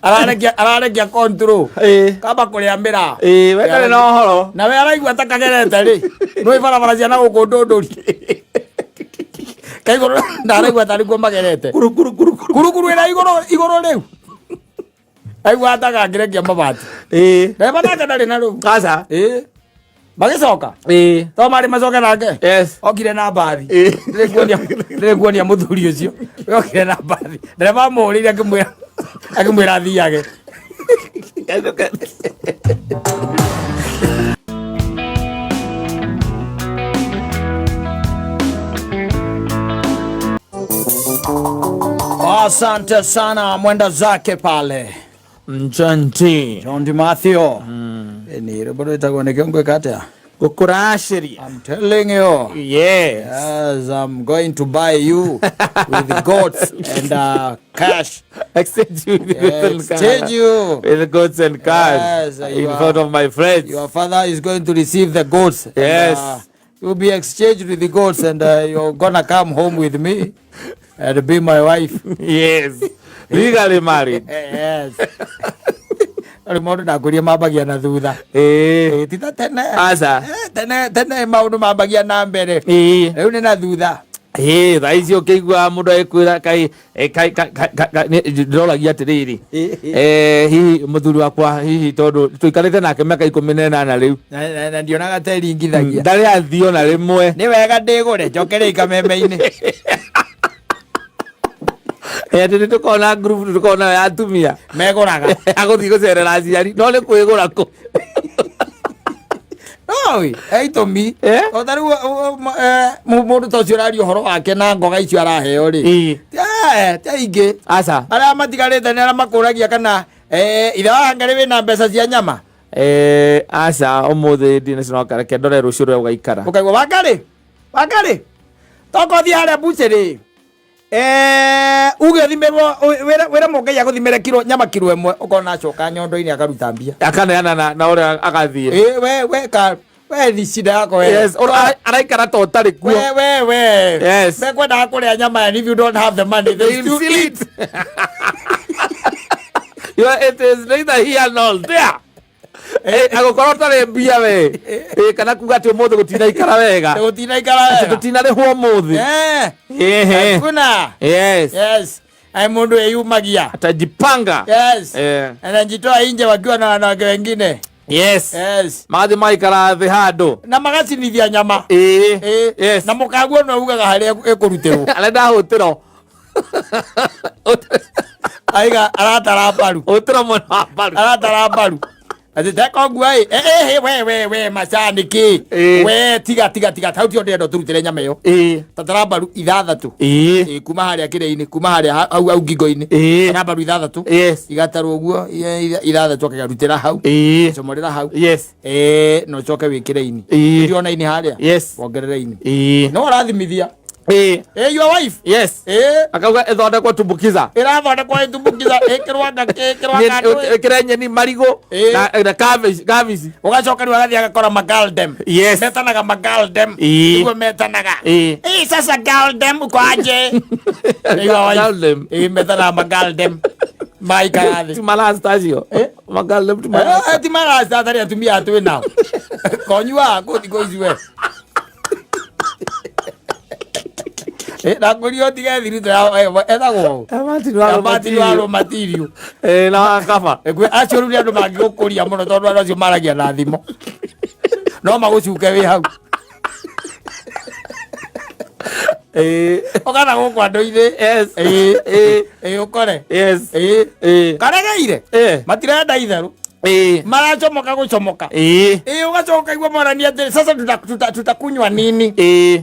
ararekia ararekia control. Ĩĩ. Kamba kũrĩa mĩraa. Ĩĩ, we ndarĩ na ũhoro. Na we araigua ta kagerete rĩ. Nĩ barabara cia na gũkũ ndũndũri. Kaigũrũ ndaraigua tarĩ kuo magerete. Kurukurukuru. Kurukuru ĩra igũrũ igũrũ rĩu. Aigua ta kangĩrekia mabati. Ĩĩ. Ndereba nake ndarĩ na rũu. Aca. Ĩĩ. Magĩcoka. Ĩĩ. To marĩ macoke nake. Yes. Okire na mbathi. Ĩĩ. Ndĩrĩkuonia ndĩrĩkuonia mũthuri ũcio. Okire na mbathi. Ndereba amũhũrĩire akĩmwĩra akĩmwĩra athiage. Asante sana mwenda zake pale. Njanti. John Di Mathew. Ni rwĩmbo rwĩtagwo nĩkĩo ngwĩka atĩa? Gũkũracĩria. I'm telling you. Yes. Yes, I'm going to buy you with goats and cash. Exchange you with Yeah, exchange you. With goods and cars. Yes, you in are- front of my friends. Your father is going to receive the goats. And, Yes. you'll be exchanged with the goats and you're gonna come home with me and be my wife. Yes. Legally married. Yes. Rĩu maũndũ ndakwĩria mambagia na thutha. Ĩĩ. Ĩĩ, ti ta tene. Aca. Eh, tene tene maũndũ mambagia na mbere. Ĩĩ. Rĩu nĩ na thutha. Ĩĩ, thaa ici ũkĩigua mũndũ agĩkwĩra kai eh, kai kai kai- kai- nĩ- ndĩroragia atĩrĩrĩ eh, hihi mũthuri wakwa hihi tondũ tũikarĩte nake mĩaka 18 rĩu Na ndionaga ta ĩringithagia. ndarĩ athiĩ ona rĩmwe. Nĩ wega ndĩgũre njokere ikameme-inĩ. Eh, atĩ nĩ tũkoragwo na group nĩ tũkoragwo nayo ya atumia Megũraga. agũthiĩ gũcerera aciari no nĩ kwĩgũra kũ. Oi, he itũmi. Eh? O ta rĩu mũndũ ta ũcio ũraria ũhoro wake na ngoga icio araheo rĩ. Ĩĩ. Ti aingĩ. Aca. Arĩa matigarĩte nĩ arĩa makũragia kana ithe wa Hangari wĩna mbeca cia nyama. Eh, aca ũmũthĩ ndinacoka reke ndore rũciũ ũrĩa ũgaikara. Ũkaigua Wangari, Wangari, toka ũthiĩ harĩa bucĩrĩ. Uge ũthimĩrwo wĩre mũngai agũthimĩre kiro nyama kiro ĩmwe ũkona acoka nyondo-inĩ akaruta mbia. Akaneana na ũrĩa agathiĩ. Ĩ we we ka we ni shida yako we. Yes, ũrĩa araikara ta ũtarĩ kuo. We we we. Yes. Mekwendaga kũrĩa nyama and if you don't have the money they They still will eat. eat. You are, it is neither here nor there. Eh, agũkorwo ũtarĩ mbia we. Eh, kana kuga atĩ ũmũthĩ gũtinaikara wega. Gũtinaikara Atĩ wega. tũtinarĩhwo ũmũthĩ. Eh. Ehe. Hakuna. Yes. Yes. Ai mundu eyumagia. Atajipanga. Yes. Eh. Anajitoa nje wakiwa na wanawake wengine. Yes. Yes. Magathiĩ magaikara thĩ handũ. Na magacinithia nyama. Ĩĩ. Ĩĩ. Yes. Na mũkaguo no ugaga harĩa ĩkũrutĩrwo. Arenda hũtĩro. Aiga aratara mbaru. Hũtĩro mwena wa mbaru. Aratara mbaru. Atĩ teka ũguo ĩ. Eh eh we we we macani kĩ. Ĩĩ. We tiga tiga tiga hau tio ndĩrenda ũtũrutĩre nyama ĩyo. Ĩĩ. Tatara mbaru ithathatũ. Ĩĩ. Ĩĩ kuma harĩa kĩrĩa-inĩ kuma harĩa hau hau ngingo-inĩ. Ĩĩ. Tatara mbaru ithathatũ. Yes. Igatarwo ũguo ithathatũ akĩgarutĩra hau. Ĩĩ. Comorera hau. Yes. Na ũcoke wĩkĩre ini. Ĩĩ. Ndĩrona ini harĩa. Yes. Wongerere ini. Ĩĩ. No ũrathimithia. Ĩĩ. Your wife. Yes. Akauga ĩthondekwo tumbukiza. Ĩrathondekwo ĩtumbukiza ĩkĩrwo anga ĩkĩrwo anga ndũĩ. Ĩkĩre nyeni marigũ Ĩĩ. na cabbage cabbage. Ũgacoka rĩu agathiĩ agakora magaldem. Yes. Metanaga magaldem. Ĩĩ. Nĩguo metanaga. Ĩĩ. Ĩĩ sasa galdem uko aje? Your wife. Galdem. Ĩĩ metanaga magaldem. Maikara thĩ. Ti marasta acio. Magaldem ti marasta. Ti marasta atarĩ atumia twĩ nao. Konyua kũ thikũ ici we. Ndakwĩrire ũtige thiritũ ya ethagwo ũ? Martin wa Martin wa raw material. Eh, na wa kaba. Acio rĩu nĩ andũ mangĩgũkũria mũno tondũ andũ acio maragia na thimo. No magũcuke wĩ hau. Ũkana gũkũ andũ-inĩ. Yes. Ĩĩ ũkore. Yes. Karegeire. Matirenda itherũ. Maracomoka gucomoka. Ugacoka ukaigua morania atĩrĩ, sasa tutakunywa nini?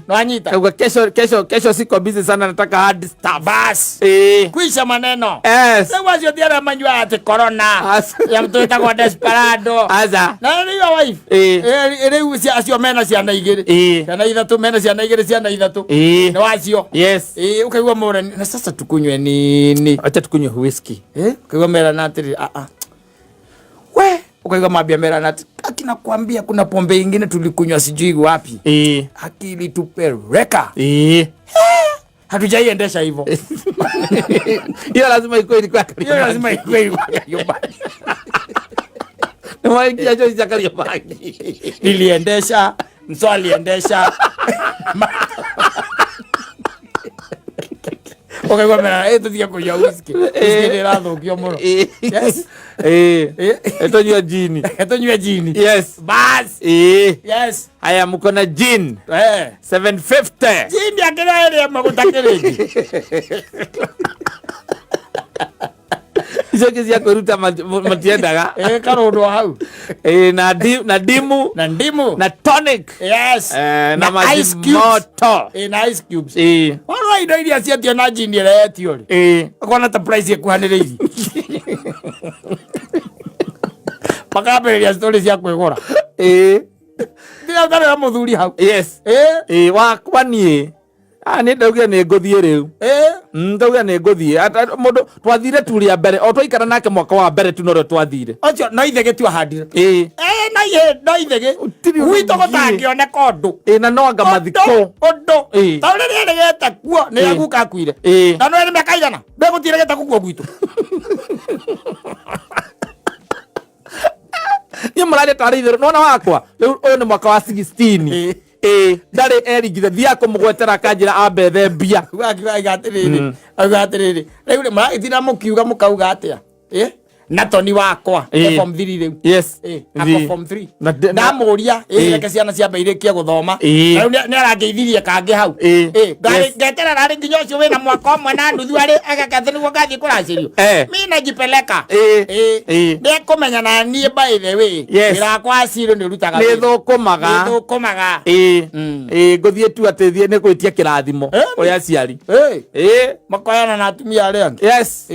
Nwanyita. Kauga kesho kesho kesho siko busy sana, nataka hard stuff. Bas. Kwisha maneno. Yes. Rĩu acio ti arĩa manyuaga atĩ corona Aca. ya twĩtagwo desperado. Aca. Na rĩu your wife. Rĩu acio mena ciana igĩrĩ. Ciana ithatũ, mena ciana igĩrĩ, ciana ithatũ. Nĩ wacio. Yes. Ũkaigua morani na sasa tukunywe nini? Acha tukunywe whisky. Ukaigua merana atĩrĩ, ah ah. We, ukaigua mambia merana atĩ, akina kuambia kuna pombe ingine tulikunywa sijui wapi. Akili tupeleka. Hatujaiendesha hivyo. Hiyo lazima ikuwe ilikuwa Hiyo lazima ikuwe ilikuwa Kariobangi. Niwaingia cho cha Kariobangi. Niliendesha, mso aliendesha. Ukaigua mera, tuthie kunywa whisky. Whisky nĩ ĩrathũkio mũno. Yes. Tunywe gin. Tunywe gin. Yes. Bas. Yes. Haya, mko na gin. 750. Gin akĩra ĩrĩa ĩmwe gũtakĩrĩ. Icio ingĩ cia kwĩruta matiendaga. Karũndwo hau. Na na ndimu. Na ndimu. Na tonic. Yes. Na Na maji ice cubes. moto. Na ice cubes. Warora indo iria cietio na gin ĩrĩa yetio rĩ. Ũkona ta price ĩkuhanĩrĩirie. Makambĩrĩria story cia kwĩgũra. Ndiga ũtarĩ na mũthuri hau. Yes. Wakwa niĩ. Nĩ ndaugire nĩ ngũthiĩ rĩu. Ndaugire nĩ ngũthiĩ. Ata, mũndũ twathire tu rĩa mbere, o twaikara nake mwaka wa mbere tu norĩo twathire. Ũcio no ithegĩ tu ahandire. No no ithegĩ. Gũtirĩ ũndũ Gwitũ ũngĩ. gũtangĩoneka ũndũ. Na no anga mathiko. Ũndũ. Ta rĩrĩa rĩgeta kuo, nĩ aguka akuire. Na no nĩ mĩaka igana? Ndegũthiĩ rĩgeta kuo gwitũ. Niĩ mũraria tarĩ itherũ. Nĩwona wakwa? Rĩu ũyũ nĩ mwaka wa 16. Ndarĩ erigithe, thiaga kũmũgwetera akanjĩra ambethe mbia. Uga akiuga aiga atĩrĩrĩ, auga atĩrĩrĩ, rĩu rĩ, mũragĩtinda mũkiuga mũkauga atĩa? Na Toni wakwa, e form 3 rĩu. Yes. Ako form 3. Na Ndamũria, reke ciana ciambe irĩkie gũthoma. Na rĩu nĩ arangĩithirie kangĩ hau. Yes. Ngeterera rĩ nginya ũcio wĩna mwaka ũmwe na nuthu arĩ agakathe nĩguo ngathiĩ kũracĩrio. Mi najipeleka. Nĩekũmenya na niĩ by the way. Yes. Wĩra wakwa wa ciro nĩ ũrutaga Nĩ wĩra. thũkũmaga. Nĩ thũkũmaga. Ngũthiĩ tu atĩ thiĩ nĩ gwĩtia kĩrathimo kũrĩ aciari. Makoyana na atumia arĩa angĩ. Yes.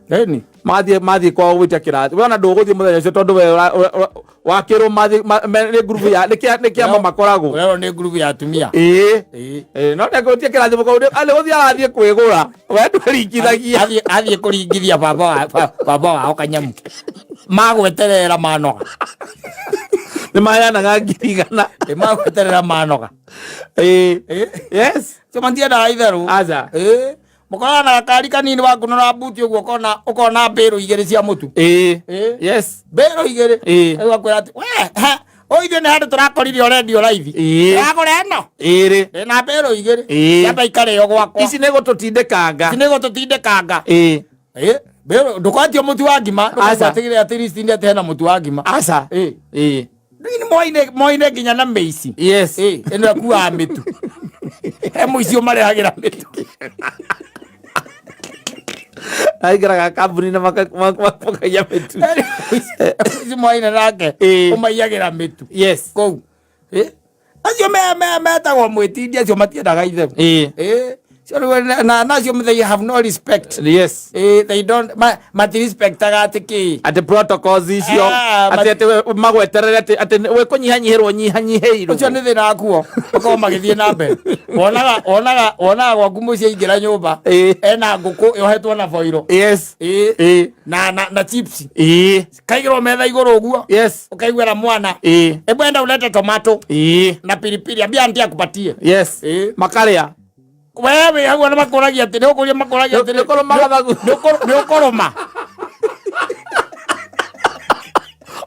Eni. Mathiĩ kwao gwĩtia kĩrathimo. We ona ndũgũthiĩ mũthenya ũcio tondũ we wakĩrwo mathiĩ, nĩ ngurubu ya, nĩ kĩa, nĩ kĩama makoragwo. Ũrerwo nĩ ngurubu ya atumia. No nĩ gwĩtia kĩrathimo kũu, nĩ gũthiĩ arathiĩ kwĩgũra. We ndwĩringithagia. Athiĩ kũringithia baba wao kanyamu. Magweterera manoga. Nĩ maheanaga ngiri igana. Nĩ magweterera manoga. Yes. Cio matiendaga itherũ. Aca. Mũkorana na gakari kanini wakunũra mbuti ũguo ũkona mbĩrũ igĩrĩ cia mũtu. Yes. Mbĩrũ igĩrĩ. Rĩu akwĩra atĩ, we, ha, o ithuĩ nĩ handũ tũrakorire ũrendio raithi. Ũragũra ĩno? Ndĩna mbĩrũ igĩrĩ. Ciamba ikarĩo gwakwa. Ici nĩ gũtũtindĩkanga. Ici nĩ gũtũtindĩkanga. Mbĩrũ, ndũkwatio mũtu wa ngima. Aca. Ndũkwatigĩrĩra atĩ list inĩ atĩ hena mũtu wa ngima. Aca. Rĩu nĩ moine nginya na mĩici. Yes. Ĩno ĩkuaga mĩtu. He mũici ũmarehagĩra mĩtu. Aingĩraga kambuni na makaiya mĩtu. Mũici moine nake, ũmaiyagĩra mĩtu. Yes. Kũu. Acio metagwo mwĩtindi, acio matiendaga itherũ. Cio rĩu na acio they have no respect. Yes. They don't, matirespectaga atĩ kĩ? Atĩ protocols icio, atĩ we, magweterere atĩ we kũnyihanyihĩrwo nyihanyihĩirwo. Ũcio nĩ thĩna wakuo, makorwo magĩthiĩ na mbere. Wonaga gwaku mũciĩ aingĩra nyũmba, ena ngũkũ yohetwo na boiro. Yes. Na chips. Kaigĩrwo metha igũrũ ũguo. Yes. Ũkaiguĩra mwana. Hebu enda ulete tomato. Na pilipili, ambia auntie akupatie. Yes. Makarĩa. Wewe hau ona makũragia atĩ, nĩ ũkũria makũragia atĩ, Nĩ ũkũrũma gathagu. Nĩ ũkũrũma.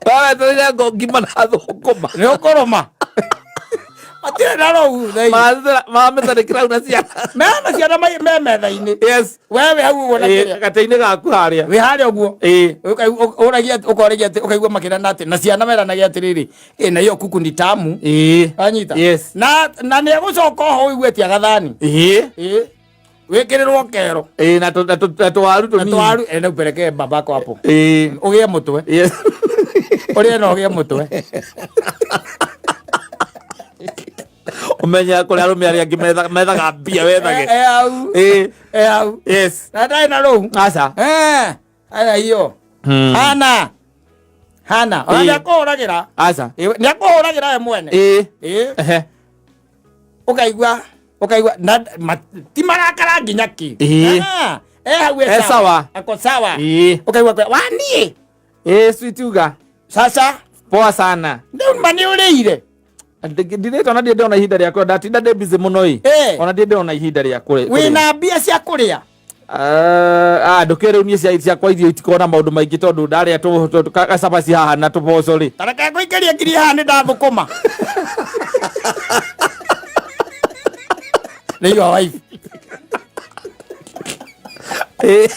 Wewe tũrĩa ngo ngima na thũkũma. Nĩ ũkũrũma. Matirĩ na rũu, thei. Mamĩtharĩkĩra hau na ciana. Mena ciana me metha-inĩ. Yes. Wewe hau ũguo na kĩrĩa. Gatĩ-inĩ gaku harĩa. Wĩ harĩa ũguo. Ũragia, ũkoragia atĩ, ũkaigua makĩrana atĩ, na ciana meranagia atĩrĩrĩ, na hiyo kuku ni tamu. Anyita. Yes. Na nĩ egũcoka oho ũigue ti agathani. Wĩkĩrĩrwo kero. Ĩĩ, na tũ- na tũ- na tũwaru Na tũnini. twaru ene upelekee babako hapo. Ĩĩ. Ũgĩe mũtwe. Yes. Ũrĩe na ũgĩe mũtwe. Ũmenye kũrĩa arũme arĩa angĩ methaga mbia wethage. E hau. Ĩĩ. E hau. Yes. Na ndarĩ na rũu. Aca. Eh, aya hiyo. Hana. Hana. Ona Ĩĩ. nĩ akũhũragĩra. Aca. Ĩĩ, nĩ akũhũragĩra we mwene. Ĩĩ. Ĩĩ. Ehe. Ũkaigua ũkaigua na ti marakara nginya kĩ. Ĩĩ. Ah, e hau e E sawa. Ako sawa. Ĩĩ. Ũkaigua kwa wa niĩ. Ĩĩ, sweet uga. Sasa Poa sana. rĩu ma nĩ ũrĩire. Ndirĩte ona ndirĩ ndĩrona ihinda rĩa kũrĩa, ndatinda ndĩ busy mũno ĩ. Ĩĩ. Ona ndirĩ ndĩrona ihinda rĩa kũrĩa. Wĩna mbia cia kũrĩa. Ah, ndũkĩrĩ rĩu niĩ ciakwa irio itikoragwo na maũndũ maingĩ tondũ ndarĩa gacabaci haha na tũboco rĩ. Ta reke ngũikĩrie ngiri haha nĩ ndathũkũma. Nĩ your wife. Ĩĩ.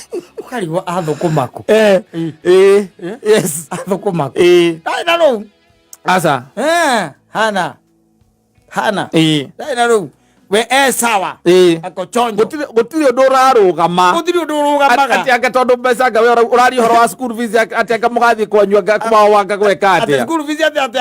Ũkarigwo athũkũma kũ. Eh. Ĩĩ. Yes. Athũkũma kũ. Ĩĩ. Ndarĩ na rũu. Aca. Eh, hana. Hana. Ĩĩ. Ndarĩ na rũu. We e sawa. Ĩĩ. Ako chonjo. Gũtirĩ ũndũ ũrarũgama. Gũtirĩ ũndũ ũrũgamaga. Atĩ anga tondũ mbeca anga we ũraria ũhoro wa school fees atĩ anga mũgathiĩ kwanyu anga kwao anga gweka Atĩ atĩa. school fees atĩ atĩ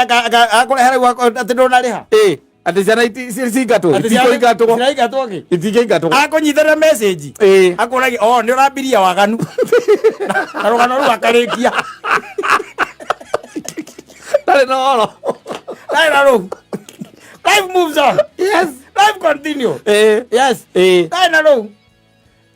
akũrehere atĩ ndũnarĩha. Ĩĩ. Atĩ ciana cingatwo. Atĩ ciana- Itikũingatwo. Ciraingatwo kĩ? Itingĩingatwo. Akũnyitĩrĩra message. Ĩĩ. Akũragia, oh, nĩ ũrambirie waganu. Na rũgano rũu akarĩkia. Ndarĩ na ũhoro. Ndarĩ na rũu. Life moves on. Yes. Life continue. Ĩĩ. Yes. Ĩĩ. Ndarĩ na rũu.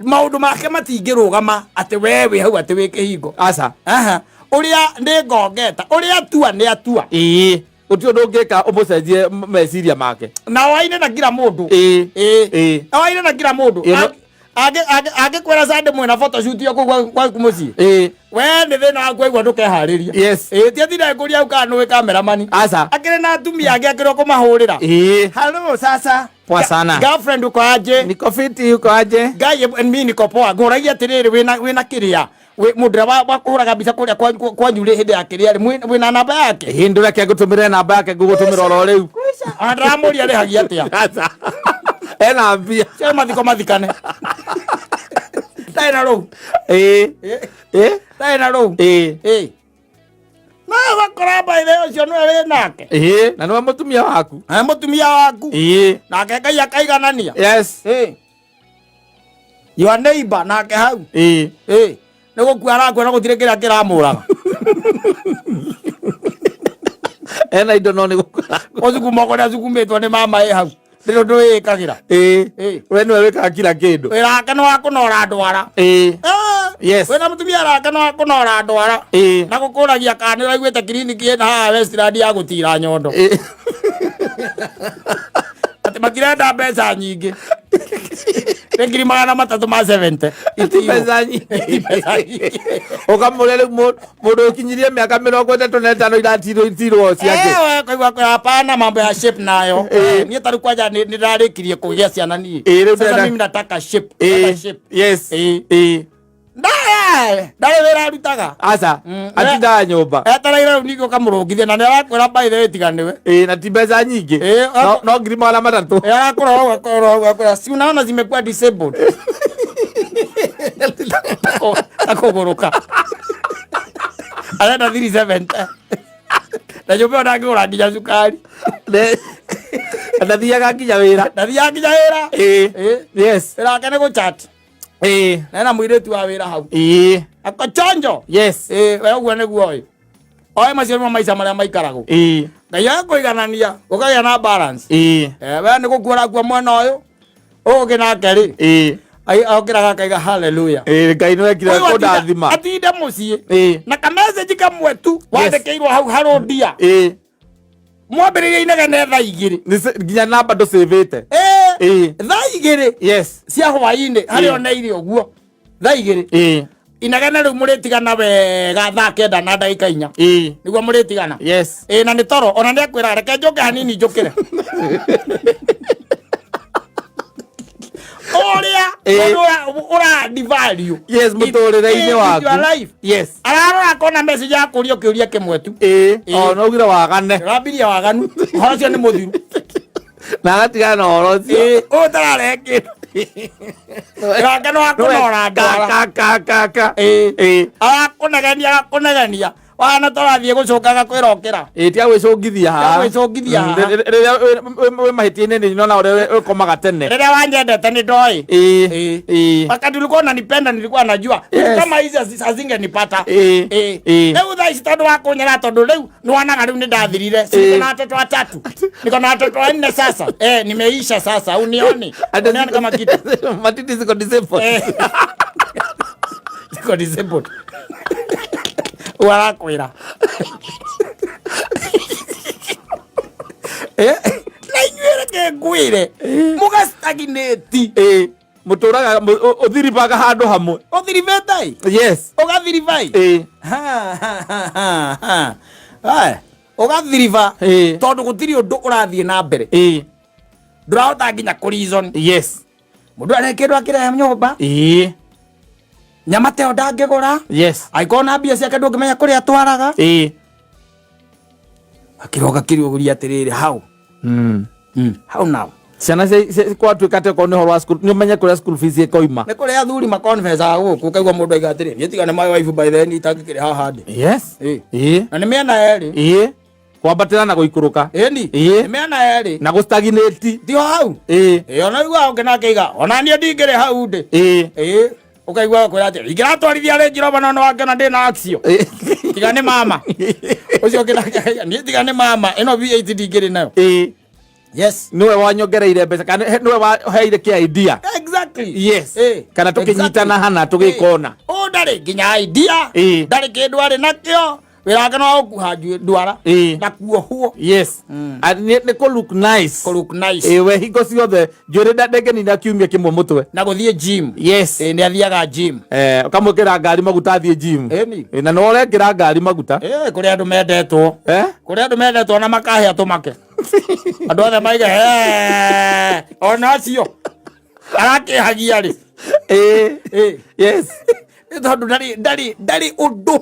Maũndũ make matingĩrũgama atĩ we wĩ hau atĩ wĩ kĩhingo. Aca. Aha. Ũrĩa nĩ ngongeta, ũrĩa atua nĩ atua. Ĩĩ. Gũtirĩ ũndũ ũngĩka ũmũcenjie meciria make. Na waine na kila mũndũ. Ĩĩ. Ĩĩ. Ĩĩ. Na waine na kila mũndũ. Ĩĩ, no- Angĩkwĩra Sunday mwĩna photoshoot yo kũu gwaku mũciĩ. Ĩĩ. We nĩ thĩna waku waigua ndũkeharĩria. Yes. Ĩĩ ti atinda ngũria hau kana nĩũĩ cameraman. Aca. Akĩrĩ na atumia angĩ akĩrĩ kũmahũrĩra. Ĩĩ. Hello sasa. Poa sana. Girlfriend uko aje? Niko fiti uko aje? Ngai mimi niko poa. Ngũragia atĩrĩrĩ wĩna kĩrĩa. Mũndũ ũrĩa wa kũhũraga mbica kũrĩa kwanyu rĩ hĩndĩ ya kĩrĩa rĩ wĩna namba yake? Ĩĩ ndũreke ngũtũmĩre namba yake ngũgũtũmĩra oro rĩu. Ona ndĩramũria arĩhagia atĩa. Aca. Ena mbia. Cio mathiko mathikane. Ndarĩ na rũu. Ĩĩ. Ĩĩ. Ndarĩ na rũu. Ĩĩ. Ĩĩ. No ũgakora by the way ũcio nĩwe wĩ nake. Ĩĩ. Na nĩwe mũtumia waku. Na mũtumia waku. Ĩĩ. Nake Ngai akaiganania. Yes. Ĩĩ. Your neighbor nake hau. Ĩĩ. Ĩĩ. Nĩ gũkua arakua na gũtirĩ kĩrĩa kĩramũraga. Ena indo no nĩ gũkua. Ũcukuma kũrĩa acukumĩtwo nĩ mama ĩ hau. Ndĩrĩ ũndũ wĩĩkagĩra. Ĩĩ. Ĩĩ. We nĩwe wĩkaga kila kĩndũ. Wĩra wake nĩ wa kũnora ndwara. Ĩĩ. Yes. Wĩna mũtumia wake nĩ wa kũnora ndwara. Ĩĩ. Na gũkũragia kana nĩ ũraiguĩte kiriniki ĩna haha Westland ya gũtira nyondo. Ĩĩ. Atĩ matirenda mbeca nyingĩ. Nĩ 370,000. Ti mbeca nyingĩ. Ti mbeca nyingĩ. Ũkamũria rĩu mũndũ ũkinyirie mĩaka 35 iratirwo itirwo ciake. Ewe kaigua kwa hapana mambo ya shape nayo. Ĩĩ. Niĩ tarĩu kwanja nĩ nĩndarĩkirie kũgĩa ciana niĩ. Ĩĩ, rĩu Sasa ndĩrenda- mimi nataka shape. Ĩĩ. Nataka shape. Yes. Ĩĩ. Ĩĩ. Ndarĩ ndarĩ wĩra arutaga. Aca. Atindaga nyũmba. Etereire rĩu ningĩ ũkamũrũngithia na nĩ arakwĩra by the way tiga nĩwe. Ĩĩ na ti mbeca nyingĩ. Ĩĩ, No 300,000. Ĩĩ, arakũrora ũguo, akũrora ũguo, akwĩra, si unaona zimekuwa disabled. Takũgũrũka. Arenda 370. Na nyũmba ĩyo ndangĩgũra nginya cukari. Ndathiaga nginya wĩra. Ndathiaga nginya wĩra. Ĩĩ. Ĩĩ. Yes. Wĩra wake nĩ gũchat. Ĩĩ. Na ena mũirĩtu wa wĩra hau. Ĩĩ. Ako chonjo. Yes. Ĩĩ, we ũguo nĩguo ĩ. Oe macio nĩmo maica marĩa maikaragwo. Ĩĩ. Ngai agakũiganania ũkagĩa na balance. Ĩĩ. We nĩ gũkua ũrakua mwena ũyũ, ũyũ ũngĩ nake rĩ, Ĩĩ. okĩraga akaiga hallelujah. Ĩĩ, Ngai nĩwe wekire Ũyũ kũndathima. atinde mũciĩ Ĩĩ. na kamessage kamwe tu wandĩkĩirwo hau harũndia. Ĩĩ. Mwambĩrĩria inegene thaa igĩrĩ. Nginya namba ndũcĩvĩte. Ĩĩ. Ĩĩ. Thaa igĩrĩ Yes. cia hwaĩ-inĩ harĩa Ĩĩ. oneire ũguo thaa igĩrĩ. Ĩĩ. Inegene rĩu mũrĩtigana wega thaa 9:04. Ĩĩ. Nĩguo mũrĩtigana. Yes. Ĩĩ, na nĩ toro ona nĩ akwĩra reke njũke hanini njũkĩre. Ũrĩa Ĩĩ. mũndũ ũra devalue. Yes, mũtũrĩre-inĩ In waku. your life. Yes. Ararora akona message ya kũrio kĩũria kĩmwe tu. Ĩĩ. Ĩĩ. O no ugire wagane. Ũrambirie waganu. Ũhoro ũcio nĩ mũthiru. Na agatigana na ũhoro ũcio. Ĩĩ, ũyũ ũtararehe kĩndũ. Wĩra wake nĩ wa kũnora ndwara. Ka ka ka ka. Ĩĩ. Ĩĩ. Arakũnegenia, agakũnegenia, wana tũrathiĩ gũcũnga agakwĩra ũkĩra. Ĩĩ, tiga gwĩcũngithia haha. Tiga gwĩcũngithia haha. Rĩrĩa wĩ mahĩtia-inĩ nĩ nyonaga ũrĩa ũkomaga tene. Rĩrĩa wanyendete nĩ ndoĩ. Ĩĩ. Ĩĩ. Ĩĩ. Wakati ulikuwa unanipenda nilikuwa najua. Yes. Kama hizi hazingenipata. Ĩĩ. Ĩĩ. Ĩĩ. Rĩu thaa ici tondũ wa kũnyera, tondũ rĩu nĩwonaga rĩu nĩ ndathirire. Si niko na watoto watatu, niko na watoto wanne sasa. Eh, nimeisha sasa, unioni unioni kama kitu. Matiti ziko disabled. Eh. Ziko disabled. Warakwĩra. Eh, na inyuĩ reke ngwĩre, mũgastagnate. Ĩĩ. Mũtũraga ũthiribaga handũ hamwe. Ũthiribĩte. Yes. Ũgathiribai. Ĩĩ. Ha, ha, ha, ha, ha. Aya, ũgathiriba Ĩĩ. tondũ gũtirĩ ũndũ ũrathiĩ na mbere. Ĩĩ. Ndũrahota nginya kũ reason. Yes. Mũndũ arĩ kĩndũ akĩrehe nyũmba, Ĩĩ. nyama ta ĩyo ndangĩgũra. Yes. Angĩkorwo na mbia ciake ndũngĩmenya kũrĩa atwaraga. Ĩĩ. Akĩroka kĩrĩũria atĩrĩrĩ, how? How now? Ciana kwatuĩka atĩ okorwo nĩ ũhoro wa school, nĩ ũmenye kũrĩa school fees ĩkoima. Nĩ kũrĩ athuri makonfesaga gũkũ, ũkaigua mũndũ aiga atĩrĩ, niĩ tiga nĩ my wife by then itangĩkĩrĩ haha ndĩ. Yes. Ĩĩ. Ĩĩ. Na nĩ mĩena yerĩ. Ĩĩ. Kwambatĩra na gũikũrũka. Ĩni. Ĩĩ. Nĩ mĩena yerĩ. Na gũstagnate. Ti o hau. Ĩĩ. Ĩĩ, ona ũiguaga ũngĩ nake aiga, ona niĩ ndingĩrĩ hau ndĩ. Ĩĩ. Ĩĩ, ũkaigua kwĩra atĩ ingĩratwarithia Range Rover no nĩwangĩona ndĩ na axio. Ĩĩ. Tiga nĩ mama ũcio ũngĩ nake akaiga, niĩ tiga nĩ mama ĩno V8 ndingĩrĩ nayo. Ĩĩ. Yes. Nĩwe wanyongereire mbeca kana nĩwe waheire kĩ idea. Exactly. Yes. Ĩĩ. Kana tũkĩnyitana hana tũgĩkona. Ũ ndarĩ nginya idea. Ĩĩ. Ndarĩ kĩndũ arĩ nakĩo. Wĩra wake no wa gũkuha ndwara Ĩĩ. na kuohwo. Yes. Ah, nĩ kũ look nice. Kũ look nice. Ĩĩ, we hingo ciothe njuĩrĩ ndangĩnina kiumia kĩmwe mũtwe. Na gũthiĩ gym. Yes. Ĩĩ, nĩ athiaga gym. Eh, ũkamwĩkĩra ngari maguta athiĩ gym. Ĩni. Ĩĩ, na nĩwe ũrekĩra ngari maguta. Ĩĩ, kũrĩ andũ mendetwo. Eh? Kũrĩ andũ mendetwo na makahĩa tũmake, andũ othe maiga, "Eh, ona acio arakĩhagia rĩ." Ĩĩ. Ĩĩ. Yes. Nĩ tondũ ndarĩ ũndũ,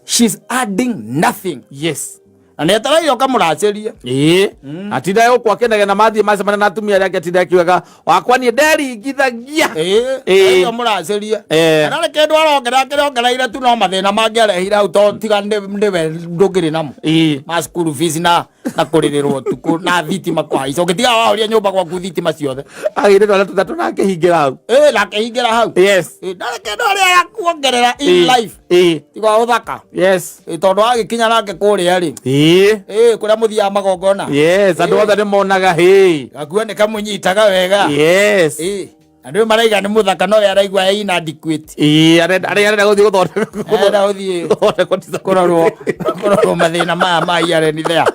she's adding nothing. Yes. Na nĩ etereire ũkamũracĩrie. Ĩĩ, atinda gũkũ akĩnegena mathiĩ macemania na atumia arĩa angĩ, atinda akiugaga wakwa niĩ nderingithagia. Ĩĩ. Ĩĩ. Ũkamũracĩrie. Eh. Kana nĩ kĩndũ arongerera kĩrĩa ongereire tu, no mathĩna mangĩ arehire hau, to tiga nĩwe ndũngĩrĩ namo. Ĩĩ. Ma school fees na kũrĩrĩrwo ũtukũ na thitima kũhaica, ũngĩtiga wahoria nyũmba gwaku thitima ciothe. Agĩire twana tũtatũ na akĩhingĩra hau. Ĩĩ, na akĩhingĩra hau. Yes. Ĩĩ, ndarĩ kĩndũ arĩa arakuongerera in Ĩĩ. life Ĩĩ. tiga ũthaka. Yes. Ĩĩ, tondũ agĩkinya nake kũrĩa rĩ, Ĩĩ. ĩĩ, kũrĩa mũthiaga magongona. Yes, andũ othe nĩ monaga hĩ. Gakuo nĩ kamũnyitaga wega. Yes. Ĩĩ, andũ aya maraiga nĩ mũthaka, no we araigua e inadequate. Ĩĩ, arenda arĩa arenda gũthiĩ gũthondekwo. Arenda gũthiĩ gũthondekwo disability. Kũrorwo mathĩna maya ma here and there.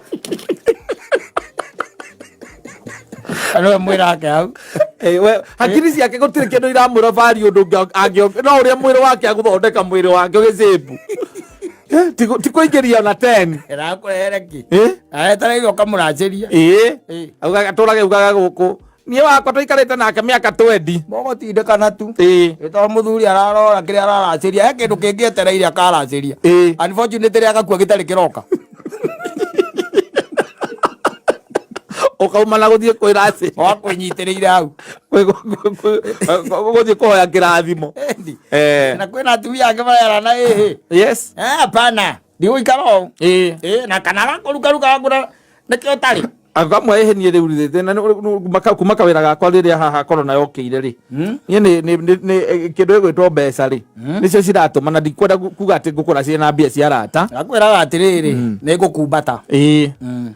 Na nĩwe mwĩrake hau. Ĩĩ, we hakiri ciake gũtirĩ kĩndũ iramwĩra value ũndũ ũngĩ no ũrĩa mwĩrĩ wake agũthondeka mwĩrĩ wake ũgĩcĩbu. Eh, ti kũingĩria ona 10. Ĩrakũrehere kĩ? Eh? Etereire ũkamũracĩria. Ĩĩ. Ĩĩ. Augaga atũraga augaga gũkũ niĩ wakwa tũikarĩte nake mĩaka 20. Mũgũtindĩkana tu. Ĩĩ. Ĩ, tondũ mũthuri ararora kĩrĩa araracĩria, he kĩndũ kĩngĩ etereire akaracĩria. Ĩĩ. Unfortunately agakua gĩtarĩ kĩroka. Ũkauma na gũthiĩ kwĩracĩ Wakwĩnyitĩrĩire hau. Gũthiĩ kũhoya kĩrathimo. Ĩndi. Eh. Na kwĩna atumia angĩ marerana ĩhĩ. Yes. Eh, hapana, ndigũikara ũũ. Ĩĩ. Ĩ, na kana gakũrukaruka gakũra nĩkĩo ũtarĩ. Kamwe ĩhĩ niĩ rĩu rĩ thĩna kuma kawĩra gakwa rĩrĩa haha corona yokĩire rĩ, niĩ nĩ kĩndũ gĩgwĩtwo mbeca rĩ nĩcio ciratũma na ndikwenda kuga atĩ ngũkũra ciĩna mbia cia arata. Gakwĩraga atĩrĩrĩ, nĩ ngũkumbata. Ĩĩ,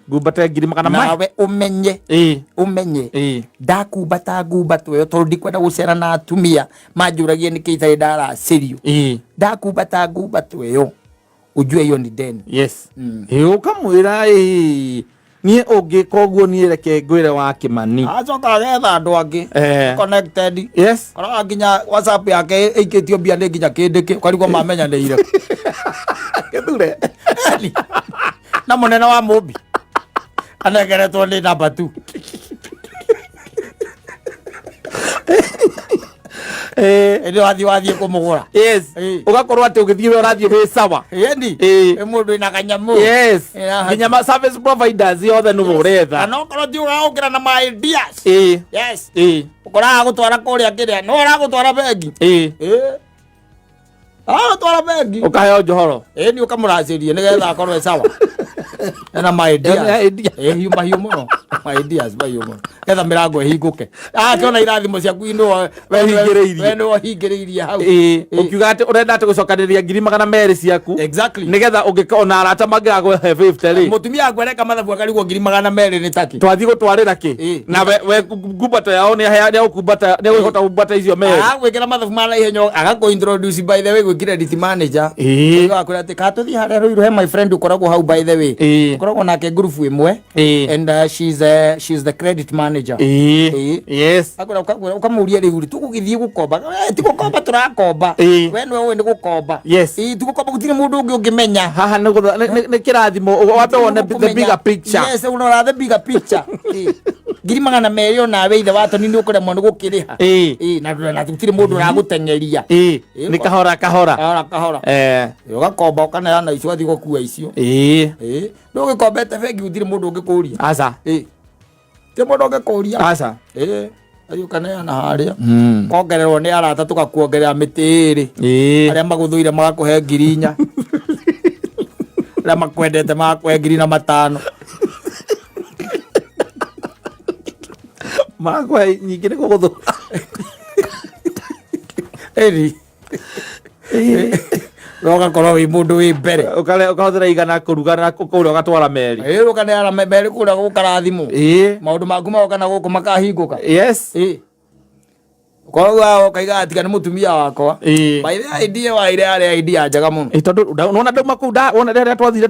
ngumbate ngiri magana ma Nawe ũmenye. Ĩĩ. Ũmenye. Ĩĩ. Ndakumbata ngumbato ĩyo tondũ ndikwenda gũcera na atumia manjũragie nĩkĩ itarĩ ndaracĩrio. Ĩĩ. Ndakumbata ngumbato ĩyo, ujue hiyo ni deni. Yes. Ĩĩ, ũkamwĩra ĩĩ niĩ ũngĩka ũguo niĩ reke ngwĩre wa Kĩmani. Acoka agetha andũ angĩ Eh. connected. Yes. Koraga nginya WhatsApp yake ĩikĩtio mbia nĩ nginya kĩndĩkĩ, ũkarigwo mamenyanĩire. Gĩthure. Eni. Na mũnene wa mũmbi anengeretwo nĩ namba tu. Ĩndĩ wathiĩ kũmũgũra. Yes. Ũgakorwo atĩ ũgĩthiĩ we ũrathiĩ wĩ sawa. Ĩni. Nĩ mũndũ wĩna kanyamũ. Yes. Ĩna- Nginya ma service providers yothe nĩwe ũretha. Kana okorwo ti ũraũkĩra na ma ideas. Yes. Ũkoraga gũtwara kũrĩa kĩrĩa. No ũragũtwara bengi. Aragũtwara bengi. Ũkaheo njohoro. Ĩni ũkamũracĩria nĩgetha akorwo e sawa. Ena ma ideas. Ena ideas. Ĩ hiũ mahiũ mũno. Ma ideas mahiũ mũno. Getha mĩrango ĩhingũke. Akĩona irathimo ciaku nĩwe Ũhingĩrĩirie. we nĩwe ũhingĩrĩirie hau. Ũkiuga atĩ ũrenda atĩ gũcokanĩrĩria 200,000 ciaku. Exactly. Nĩgetha ũngĩka ona arata mangĩgakũhe 50 rĩ. Mũtumia waku areka mathabu akarigwo 200,000 nĩ taki. Twathiĩ gũtwarĩra kĩ? Na we ngumbato yao nĩ nĩ gũkumbata nĩ gũhota gũkumbata icio merĩ. Agagwĩkĩra mathabu ma naihenya agakũ introduce by the way gwĩ credit manager. Agakwĩra atĩ ka tũthiĩ harĩa Ruiru he my friend ũkoragwo hau by the way. Ũkoragwo nake group ĩmwe. And she's the credit manager. Yes. Akwĩra ũkamũria rĩu rĩ tũgũgĩthiĩ gũkomba. Ti gũkomba tũrakomba. We nĩwe ũĩ nĩ gũkomba. Yes. Ti gũkomba gũtirĩ mũndũ ũngĩ ũngĩmenya. Haha nĩ nĩ kĩrathimo wambe wone the bigger picture. Yes, ũrora the bigger picture. 200,000 onawe ithe wa Tony nĩ ũkũremwo nĩ gũkĩrĩha. Na gũtirĩ mũndũ ũragũteng'eria. Nĩ kahora kahora. Kahora kahora. Ũgakomba ũkaneana icio ũgathiĩ gũkua icio. Ndũgĩkombete bengi gũtirĩ mũndũ ũngĩkũria. Aca. Gũtirĩ mũndũ ũngĩkũria. Aca. Athiĩ ũkaneana harĩa. Kongererwo nĩ arata tũgakuongerera mĩtĩ ĩrĩ. Arĩa magũthũire magakũhe 4,000. Arĩa makwendete magakũhe 5,000. Magakũhe nyingĩ nĩ gũgũthũra. Ĩni. No ũgakorwo wĩ mũndũ wĩ mbere. Ũkahũthĩra 100 kũruga na kũrĩa ũgatwara meri. Ũkaneana meri kũrĩa gũkarathimwo. Maũndũ maku magoka na gũkũ makahingũka. Yes. Koguo ũkaiga tiga nĩ mũtumia wakwa. By the idea wa ire yarĩ idea njega mũno. Tondũ nĩwona ndauma kũu wona rĩrĩa twathire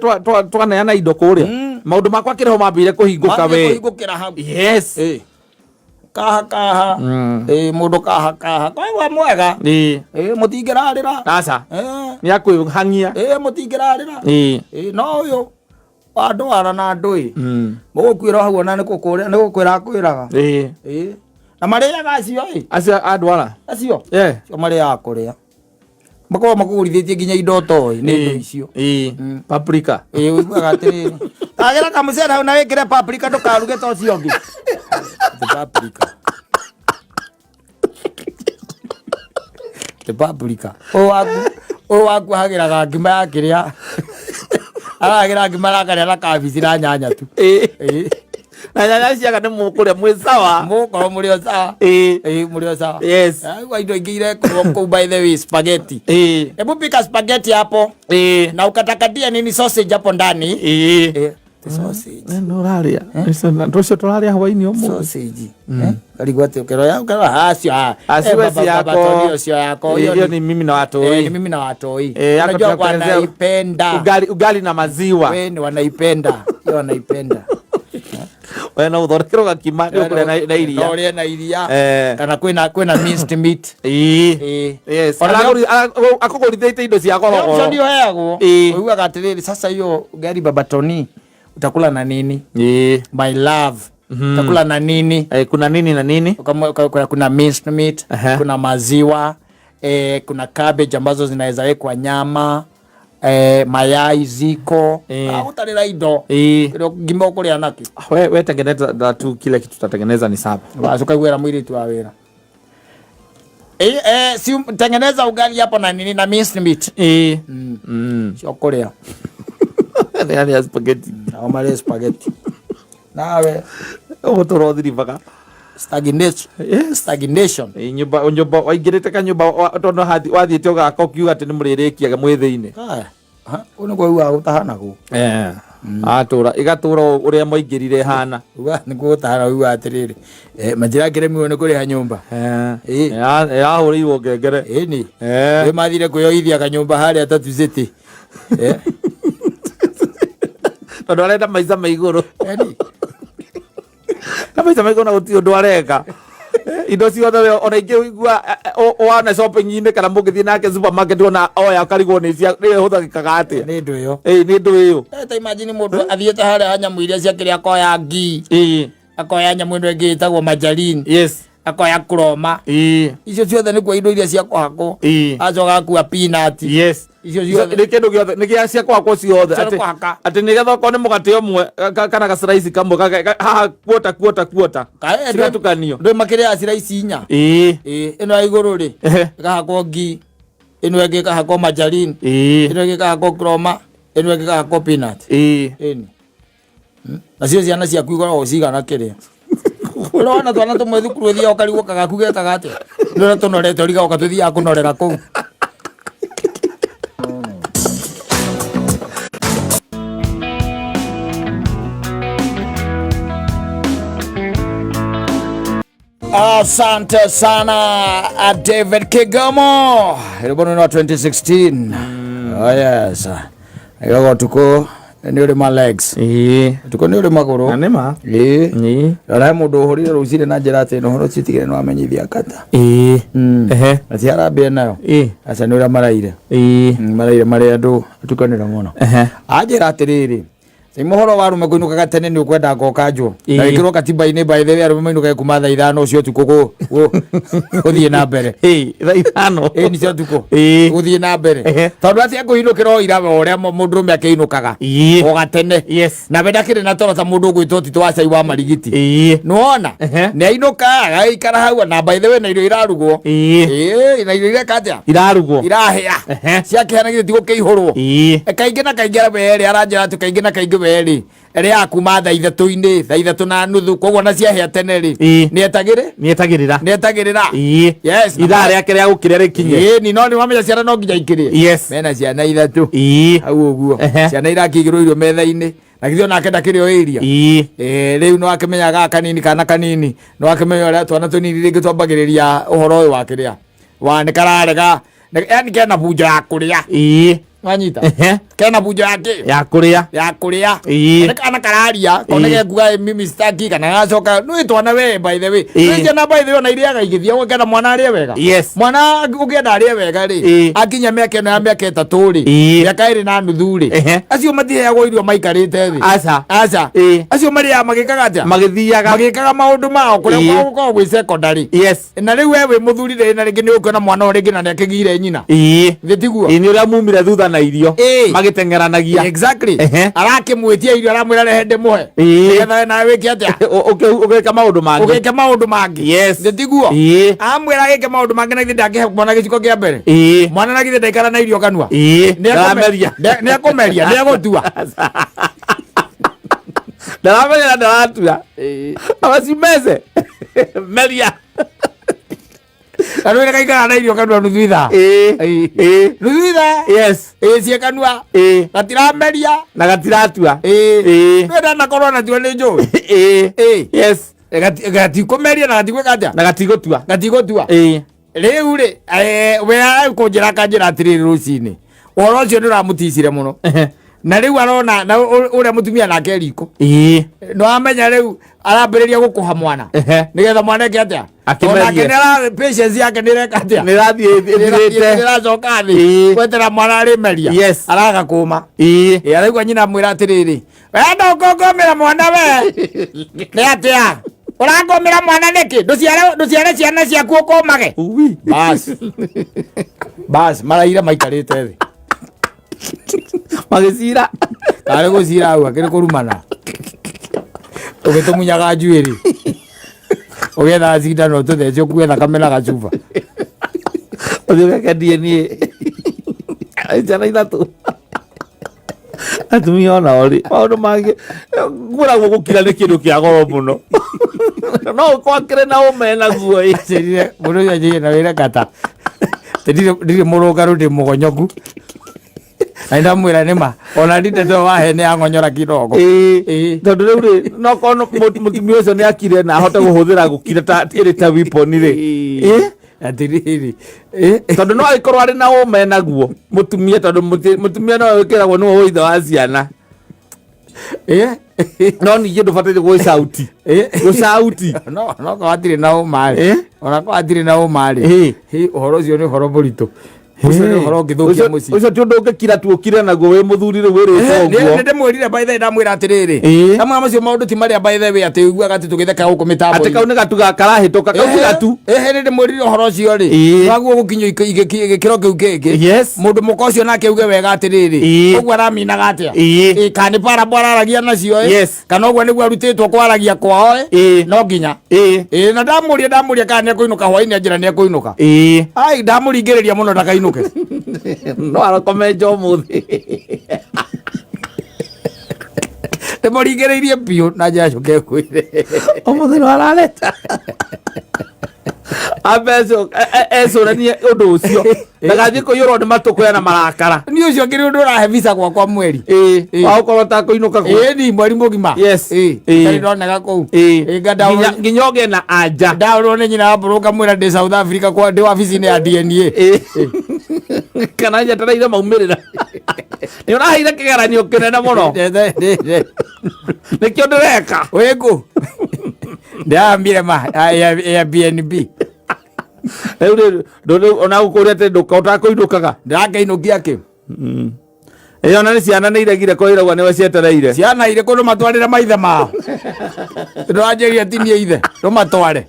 twaneana indo kũrĩa. Maũndũ makwa kĩrĩho mambĩire kũhingũka we. Kũhingũkĩra hau. Yes. Kaha kaha. Mũndũ kaha kaha. Koguo mwega. Mũtingĩrarĩra. Aca. Nĩ akwĩhang'ia. Mũtingĩrarĩra. No ũyũ wa ndwara na ndũĩ. Mũgũkuĩra hau ona nĩ gũkũrĩa nĩ gũkwĩra akwĩraga. Na marĩaga acio ĩ. Acio a ndwara. Acio. Acio marĩaga kũrĩa. Makoragwo makũgũrithĩtie nginya indo ũtoĩ nĩ indo icio. Paprika. Ũiguaga atĩrĩrĩ. Tagĩra kamũcere hau na wĩkĩre paprika ndũkaruge ta ũcio ũngĩ. The paprika. The paprika. Ũyũ waku ahagĩraga ngima ya kĩrĩa. Arahagĩra ngima arakarĩa na kabici na nyanya tu. Na nyanya ciaga nĩ mũkũrĩa mwĩ sawa. Mũgũkorwo mũrĩ o sawa. Mũrĩ o sawa. Yes. Kwa indo ingĩ irekorwo kũu by the way spaghetti. Hebu pika spaghetti hapo. Na ukatakatia nini sausage hapo ndani. The sausage. Nĩ ũrarĩa. Tũcio tũrarĩa hwainĩ ũmũthĩ. Sausage. Karigwo atĩ ũkĩroya ũkĩroya acio. Acio Baba, si yako. baba, Tony, ũcio yako. Hiyo ni mimi na watoi. Ni mimi na watoi. Yako Unajua tunakuelezea wanaipenda. Ugali na maziwa. We ni wanaipenda. Hiyo wanaipenda. We no ũthondekerwo gakima nĩ ũkũrĩa na iria. No ũrĩe na iria. Kana kwĩna minced meat. Yes. Ona Akũgũrithĩtie indo cia goro goro. Option ũheagwo. Ũiguaga atĩrĩrĩ, sasa hiyo ugali Baba Tony utakula na nini? My love. Utakula na nini? Kuna nini na nini? Kuna minced meat, kuna maziwa, kuna cabbage ambazo zinaweza wekwa nyama, mayai ziko. Utarĩra indo. Kĩrĩa ngima ũkũrĩa nakĩ? We tengeneza tu kile kitu tutatengeneza ni sawa. Basi ukaiguĩra mũirĩtu wa wĩra. Si tengeneza ugali hapo na nini na minced meat. Cio kũrĩa. Nĩ arĩa spaghetti. Nao marĩa spaghetti. Nawe. Ũgũtũra ũthiribaga. Stagnation. Yes. Stagnation. Nyũmba, nyũmba, waingĩrĩte kanyũmba, tondũ wathiĩte ũgaka ũkiuga atĩ nĩ mũrĩrĩkiaga mwĩ thĩinĩ. Haya. Ha, kũu nĩkuo ũiguaga gũtahanagwo. Atũra, ĩgatũra ũrĩa mwaingĩrire ĩhana. Uga nĩkuo gũtahana ũiguaga atĩrĩrĩ. Manjĩra ngĩremirwo nĩ kũrĩha nyũmba. Yahũrĩirwo ngengere. Ĩni. Ĩ mathire kwĩyoithia kanyũmba harĩa Tatu City. Tondũ arenda maica ma igũrũ. Ĩni. Na maica ma igũrũ na gũtirĩ ũndũ areka. Indo ciothe we ona ingĩ ũigua, wana shopping-inĩ kana mũngĩthiĩ nake supermarket ona oya ũkarigwo nĩ cia, nĩ ĩhũthagĩkaga atĩa? Nĩ ndũ ĩyo. Nĩ ndũ ĩyo. Ta imagine mũndũ athiĩte harĩa nyamũ iria cia kĩrĩa akoya ngi. Akoya nyamũ ĩno ĩngĩ ĩtagwo margarine. Yes. Akoya kuroma. Icio ciothe nĩ kuo indo iria cia kũhakwo. Acoka akua peanut. Icio ciothe. Nĩ kĩndũ gĩothe nĩ gĩa cia kũhakwo ciothe. Cia Atĩ kũhaka. atĩ nĩgetha okorwo nĩ mũgate ũmwe kana gaciraici kamwe haha kuota kuota kuota cigatukanio. Ndå makĩrĩa ciraici inya. Ĩĩ, ĩno ya igũrũ rĩ ĩkahakwo ngi, ĩno ĩngĩ ĩkahakwo margarine, ĩno ĩngĩ ĩkahakwo kroma, ĩno ĩngĩ ĩkahakwo peanut. Ĩni. Nacio ciana ciaku ikoragwo cigana kĩrĩa ũrona twana tũmwe thukuru ũthiaga ũkarigwo kagaku gekaga atĩa, nĩ ũrĩa tũnorete ũrigagwo katũthiaga kũnorera kũu. Asante sana David Kigomo. Rwĩmbo rũrũ wa 2016. Oh yes. Ĩragwo ũtukũ nĩ ũrĩ ma legs. Ũtukũ nĩ ũrĩ magũrũ. Na nĩ ma. Rora he mũndũ ũhũrire rũcinĩ na njĩra atĩ ũhoro ũcio tigĩrĩra nĩ wamenyithia kata. Na ti harambee nayo. Aca nĩ ũrĩa maraire. Maraire marĩ andũ atukanĩra mũno. Anjĩra atĩrĩrĩ, Nĩ mũhoro wa arũme kũinũkaga tene nĩ ũkwenda ngokanjwo na wĩkĩrwo katiba-inĩ, by the way, arũme mainũkage kuma thaa 5 cia ũtukũ gũthiĩ na mbere. Thaa 5. Ĩĩ, nĩ cia ũtukũ gũthiĩ na mbere. Tondũ atĩ akũinũkĩra o ira o ũrĩa mũndũrũme akĩinũkaga o gatene. Na we ndakĩrĩ na toro ta mũndũ ũgwĩtwo Tito wa cai wa marigiti. Nĩwona? Nĩ ainũka agaikara hau, na by the way na irio irarugwo. Ĩĩ, na irio ireka atĩa? Irarugwo. Irahĩa. Ciakĩhĩa na githĩ ti gũkĩihũrwo? Kaingĩ na kaingĩ werĩ aranjĩra atĩ kaingĩ na kaingĩ werĩ ĩrĩa kuma thaa ithatũ-inĩ, thaa 3:30, koguo na ciahĩa tene rĩ, nĩ etagĩrĩ Nĩ etagĩrĩra. Nĩ etagĩrĩra. Yes. Ithaa rĩake rĩa gũkĩrĩa rĩkinye. Ĩĩ, ni no nĩ wamenya ciana no nginya ikĩrĩe. Mena ciana ithatũ hau ũguo. Ciana irakĩigĩrwo irio metha-inĩ na githĩ onake ndakĩrĩ o area. Rĩu no akĩmenya gaka kanini, kana kanini no akĩmenya ũrĩa twana tũnini rĩngĩ twambagĩrĩria ũhoro ũyũ wa kĩrĩa wa nĩ kararega, yani kena bunjo ya kũrĩa. Wanyita? Kena bunjo ya kĩ? Ya kũrĩa. Ya kũrĩa. Nĩ kana kararia kone gekuga mimi sitaki, kana gacoka nĩ twana we, by the way. Nĩ ciana, by the way, ona irĩaga igĩthiĩ ũngĩenda mwana arĩe wega. Mwana ũngĩenda arĩe wega rĩ, akinya mĩaka ĩno ya mĩaka 3 rĩ, mĩaka 2.5 rĩ, acio matiheagwo irio maikarĩte thĩ. Aca. Aca. Acio marĩaga magĩkaga atĩa? Magĩthiaga. Magĩkaga maũndũ mao kũrĩa gũkoragwo gwĩ secondary. Na rĩu we wĩ mũthuri rĩ, na rĩngĩ nĩ ũkuona mwana ũyũ rĩngĩ na nĩ akĩgire nyina. Thĩ tiguo? Ĩĩ, nĩ ũrĩa mumire thutha na irio. Magĩteng'eranagia. Exactly. Arakĩmwĩtia irio, aramwĩra rehe ndĩmũhe. Nĩgetha we nawe wĩke atĩa? Ũgĩka maũndũ mangĩ. Ũgĩke maũndũ mangĩ. Thĩ tiguo? Amwĩra agĩke maũndũ mangĩ, na githĩ ndangĩhe mwana gĩciko kĩa mbere? Mwana na githĩ ndaikara na irio kanua? Nĩ Ndarameria. Nĩ akũmeria, nĩ agũtua. Ndarameria na ndaratua. Abacimeze. Meria. Na rĩu gaikara na irio kanua nuthu ithaa. Nuthu ithaa. Ĩĩ, ciĩ kanua. Gatirameria. Na gatiratua. Nĩ ndanakorwo natuo nĩ njũĩ. Gatikũmeria na gatigwĩka atĩa? Na gatigũtua. Gatigũtua. Rĩu rĩ, we kũnjĩra akanjĩra atĩrĩrĩ, rũcinĩ ũhoro ũcio nĩ ũramũticire mũno, na rĩu arona na ũrĩa mũtumia nake riko nĩ wamenya rĩu arambĩrĩria gũkũha mwana nĩgetha mwana eke atĩa? Akĩmerie. Onake nĩ patience yake nĩ ĩreka atĩa? Nĩ ĩrathiĩ ĩthirĩte. Nĩracoka thĩ gwetera mwana arĩmeria. Araga kũma. Araigua nyina amwĩra atĩrĩrĩ, we ndũkũngũmĩra mwana, we nĩ atĩa ũrangũmĩra mwana nĩkĩ? Ndũciare, ndũciare ciana ciaku ũkũmage. Bas bas, maraire maikarĩte thĩ. Magĩcira. Karĩ gũcira hau akĩrĩ kũrumana, ũgĩtũmunyaga njuĩrĩ, ũgethaga cindano tũthece ũkue thakame na gacuba. Ũthiĩ ũgeke DNA. Ciana ithatũ. Atumia onao rĩ, maũndũ mangĩ kwĩragwo gũkira nĩ kĩndũ kĩa goro mũno, no ũkwakĩre na ũme naguo ĩ. Njĩrire mũndũ ũcio anjĩrire na wĩra kata ndirĩ mũrũngaru, ndĩ mũgonyoku, na ndamwĩra nĩma ona ndinde wahe nĩ yang'onyora kidogo. Tondũ rĩu rĩ, no korwo mũtumia ũcio nĩ akire na ahote kũhũthĩra gũkira ta ĩrĩ ta weapon rĩ. Atĩrĩrĩ. Tondũ no agĩkorwo arĩ na ũme naguo mũtumia, tondũ mũtumia no wĩkĩragwo nĩwe ithe wa ciana, no ningĩ ndũbataire gwĩcauti gũcauti. No korwo hatirĩ na ũma rĩ, ona korwo hatirĩ na ũma rĩ, ũhoro ũcio nĩ ũhoro mũritũ. Ũcio nĩ ũhoro ũngĩthũkia mũciĩ. Ũcio ti ũndũ ũngĩkira tu ũkire naguo wĩ mũthuri rĩu wĩrĩte ũguo. Nĩ ndĩmwĩrire by the way, ndamwĩra atĩrĩrĩ, Ĩĩ. ndamwĩra macio maũndũ ti marĩa by the way atĩ ũiguaga atĩ tũgĩtheka gũkũ mĩtambo Atĩ kau nĩ gatu karahĩtũka kau ti gatu. Ehe, nĩ ndĩmwĩrire ũhoro ũcio rĩ, Ĩĩ. waguo gũkinyio gĩkĩro kĩu kĩngĩ. Yes. Mũndũ mũka ũcio nake auge wega atĩrĩrĩ, Ĩĩ. ũguo araminaga atĩa? Ĩĩ. Ĩĩ, kana nĩ parable araragia nacio ĩ? Yes. Kana ũguo nĩguo arutĩtwo kwaragia kwao ĩ? Ĩĩ. No nginya. Ĩĩ. Ĩĩ, na ndamũria kana nĩekũinũka hwainĩ, anjĩra nĩekũinũka. Ĩĩ. Ai, ndamũringĩrĩria mũno ndakainũke. No arakome nja ũmũthĩ. Ndĩmũringĩrĩirie biũ na njĩra coke ngwĩre. Ũmũthĩ no arareta. Ambe ecũranie ũndũ ũcio ndagathiĩ kũiyũrwo nĩ matũkũya na marakara. Niĩ ũcio ngĩrĩ ũndũ ũrahe visa gwakwa mweri. Ĩĩ. Ĩĩ. Wa gũkorwo ũtakũinũka kũu. Ĩĩ, ni mweri mũgima. Yes. Ĩĩ. Ĩĩ. Ndarĩ ndoneka kũu. Ĩĩ. Ĩĩ, nga Nginya nginya ũgĩe na anja. ndaũrwo nĩ nyina wa mbũrũ ngamwĩra ndĩ South Africa kwa ndĩ wabici-inĩ ya DNA. Ĩĩ. Kana njetereire maumĩrĩra. Nĩ ũraheire kĩgeranio kĩnene mũno. Nĩkĩo ndĩreka. Wĩkũ? Ndĩrambire ma Airbnb. Rĩu rĩ rĩu ona gũkũria atĩ ndũka ũtakũinũkaga. Ndĩrakĩinũkia kĩ? Ĩyo ona nĩ ciana nĩ iregire ko irauga nĩwe cietereire. Ciana irĩkũ ndũmatwarĩre maithe mao? Ndũranjĩrire ti niĩ ithe, ndũmatware.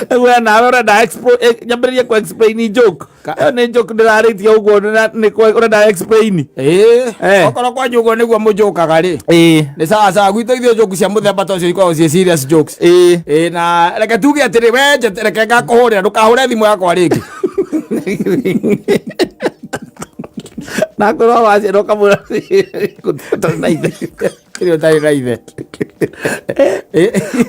We nawe ũrenda nyambĩrĩrie kũ explain joke. Ĩyo nĩ joke ndĩrarĩtie ũguo nĩ ũrenda explain. Ĩĩ. Eh. Okorwo kwanyu ũguo nĩguo mũnjũkaga rĩ. Ĩĩ. Nĩ sawa sawa, gwitũ ithuĩ joke cia mũthemba ta ũcio ikoragwo ciĩ serious jokes. Ĩĩ. Ĩĩ, na reke tuge atĩrĩ, we njete reke ngakũhũrĩra, ndũkahũre thimũ yakwa rĩngĩ. Na ngorwo waciara ũkamwĩra gũtirĩ na ithe. Kĩrĩa ũtarĩ na ithe.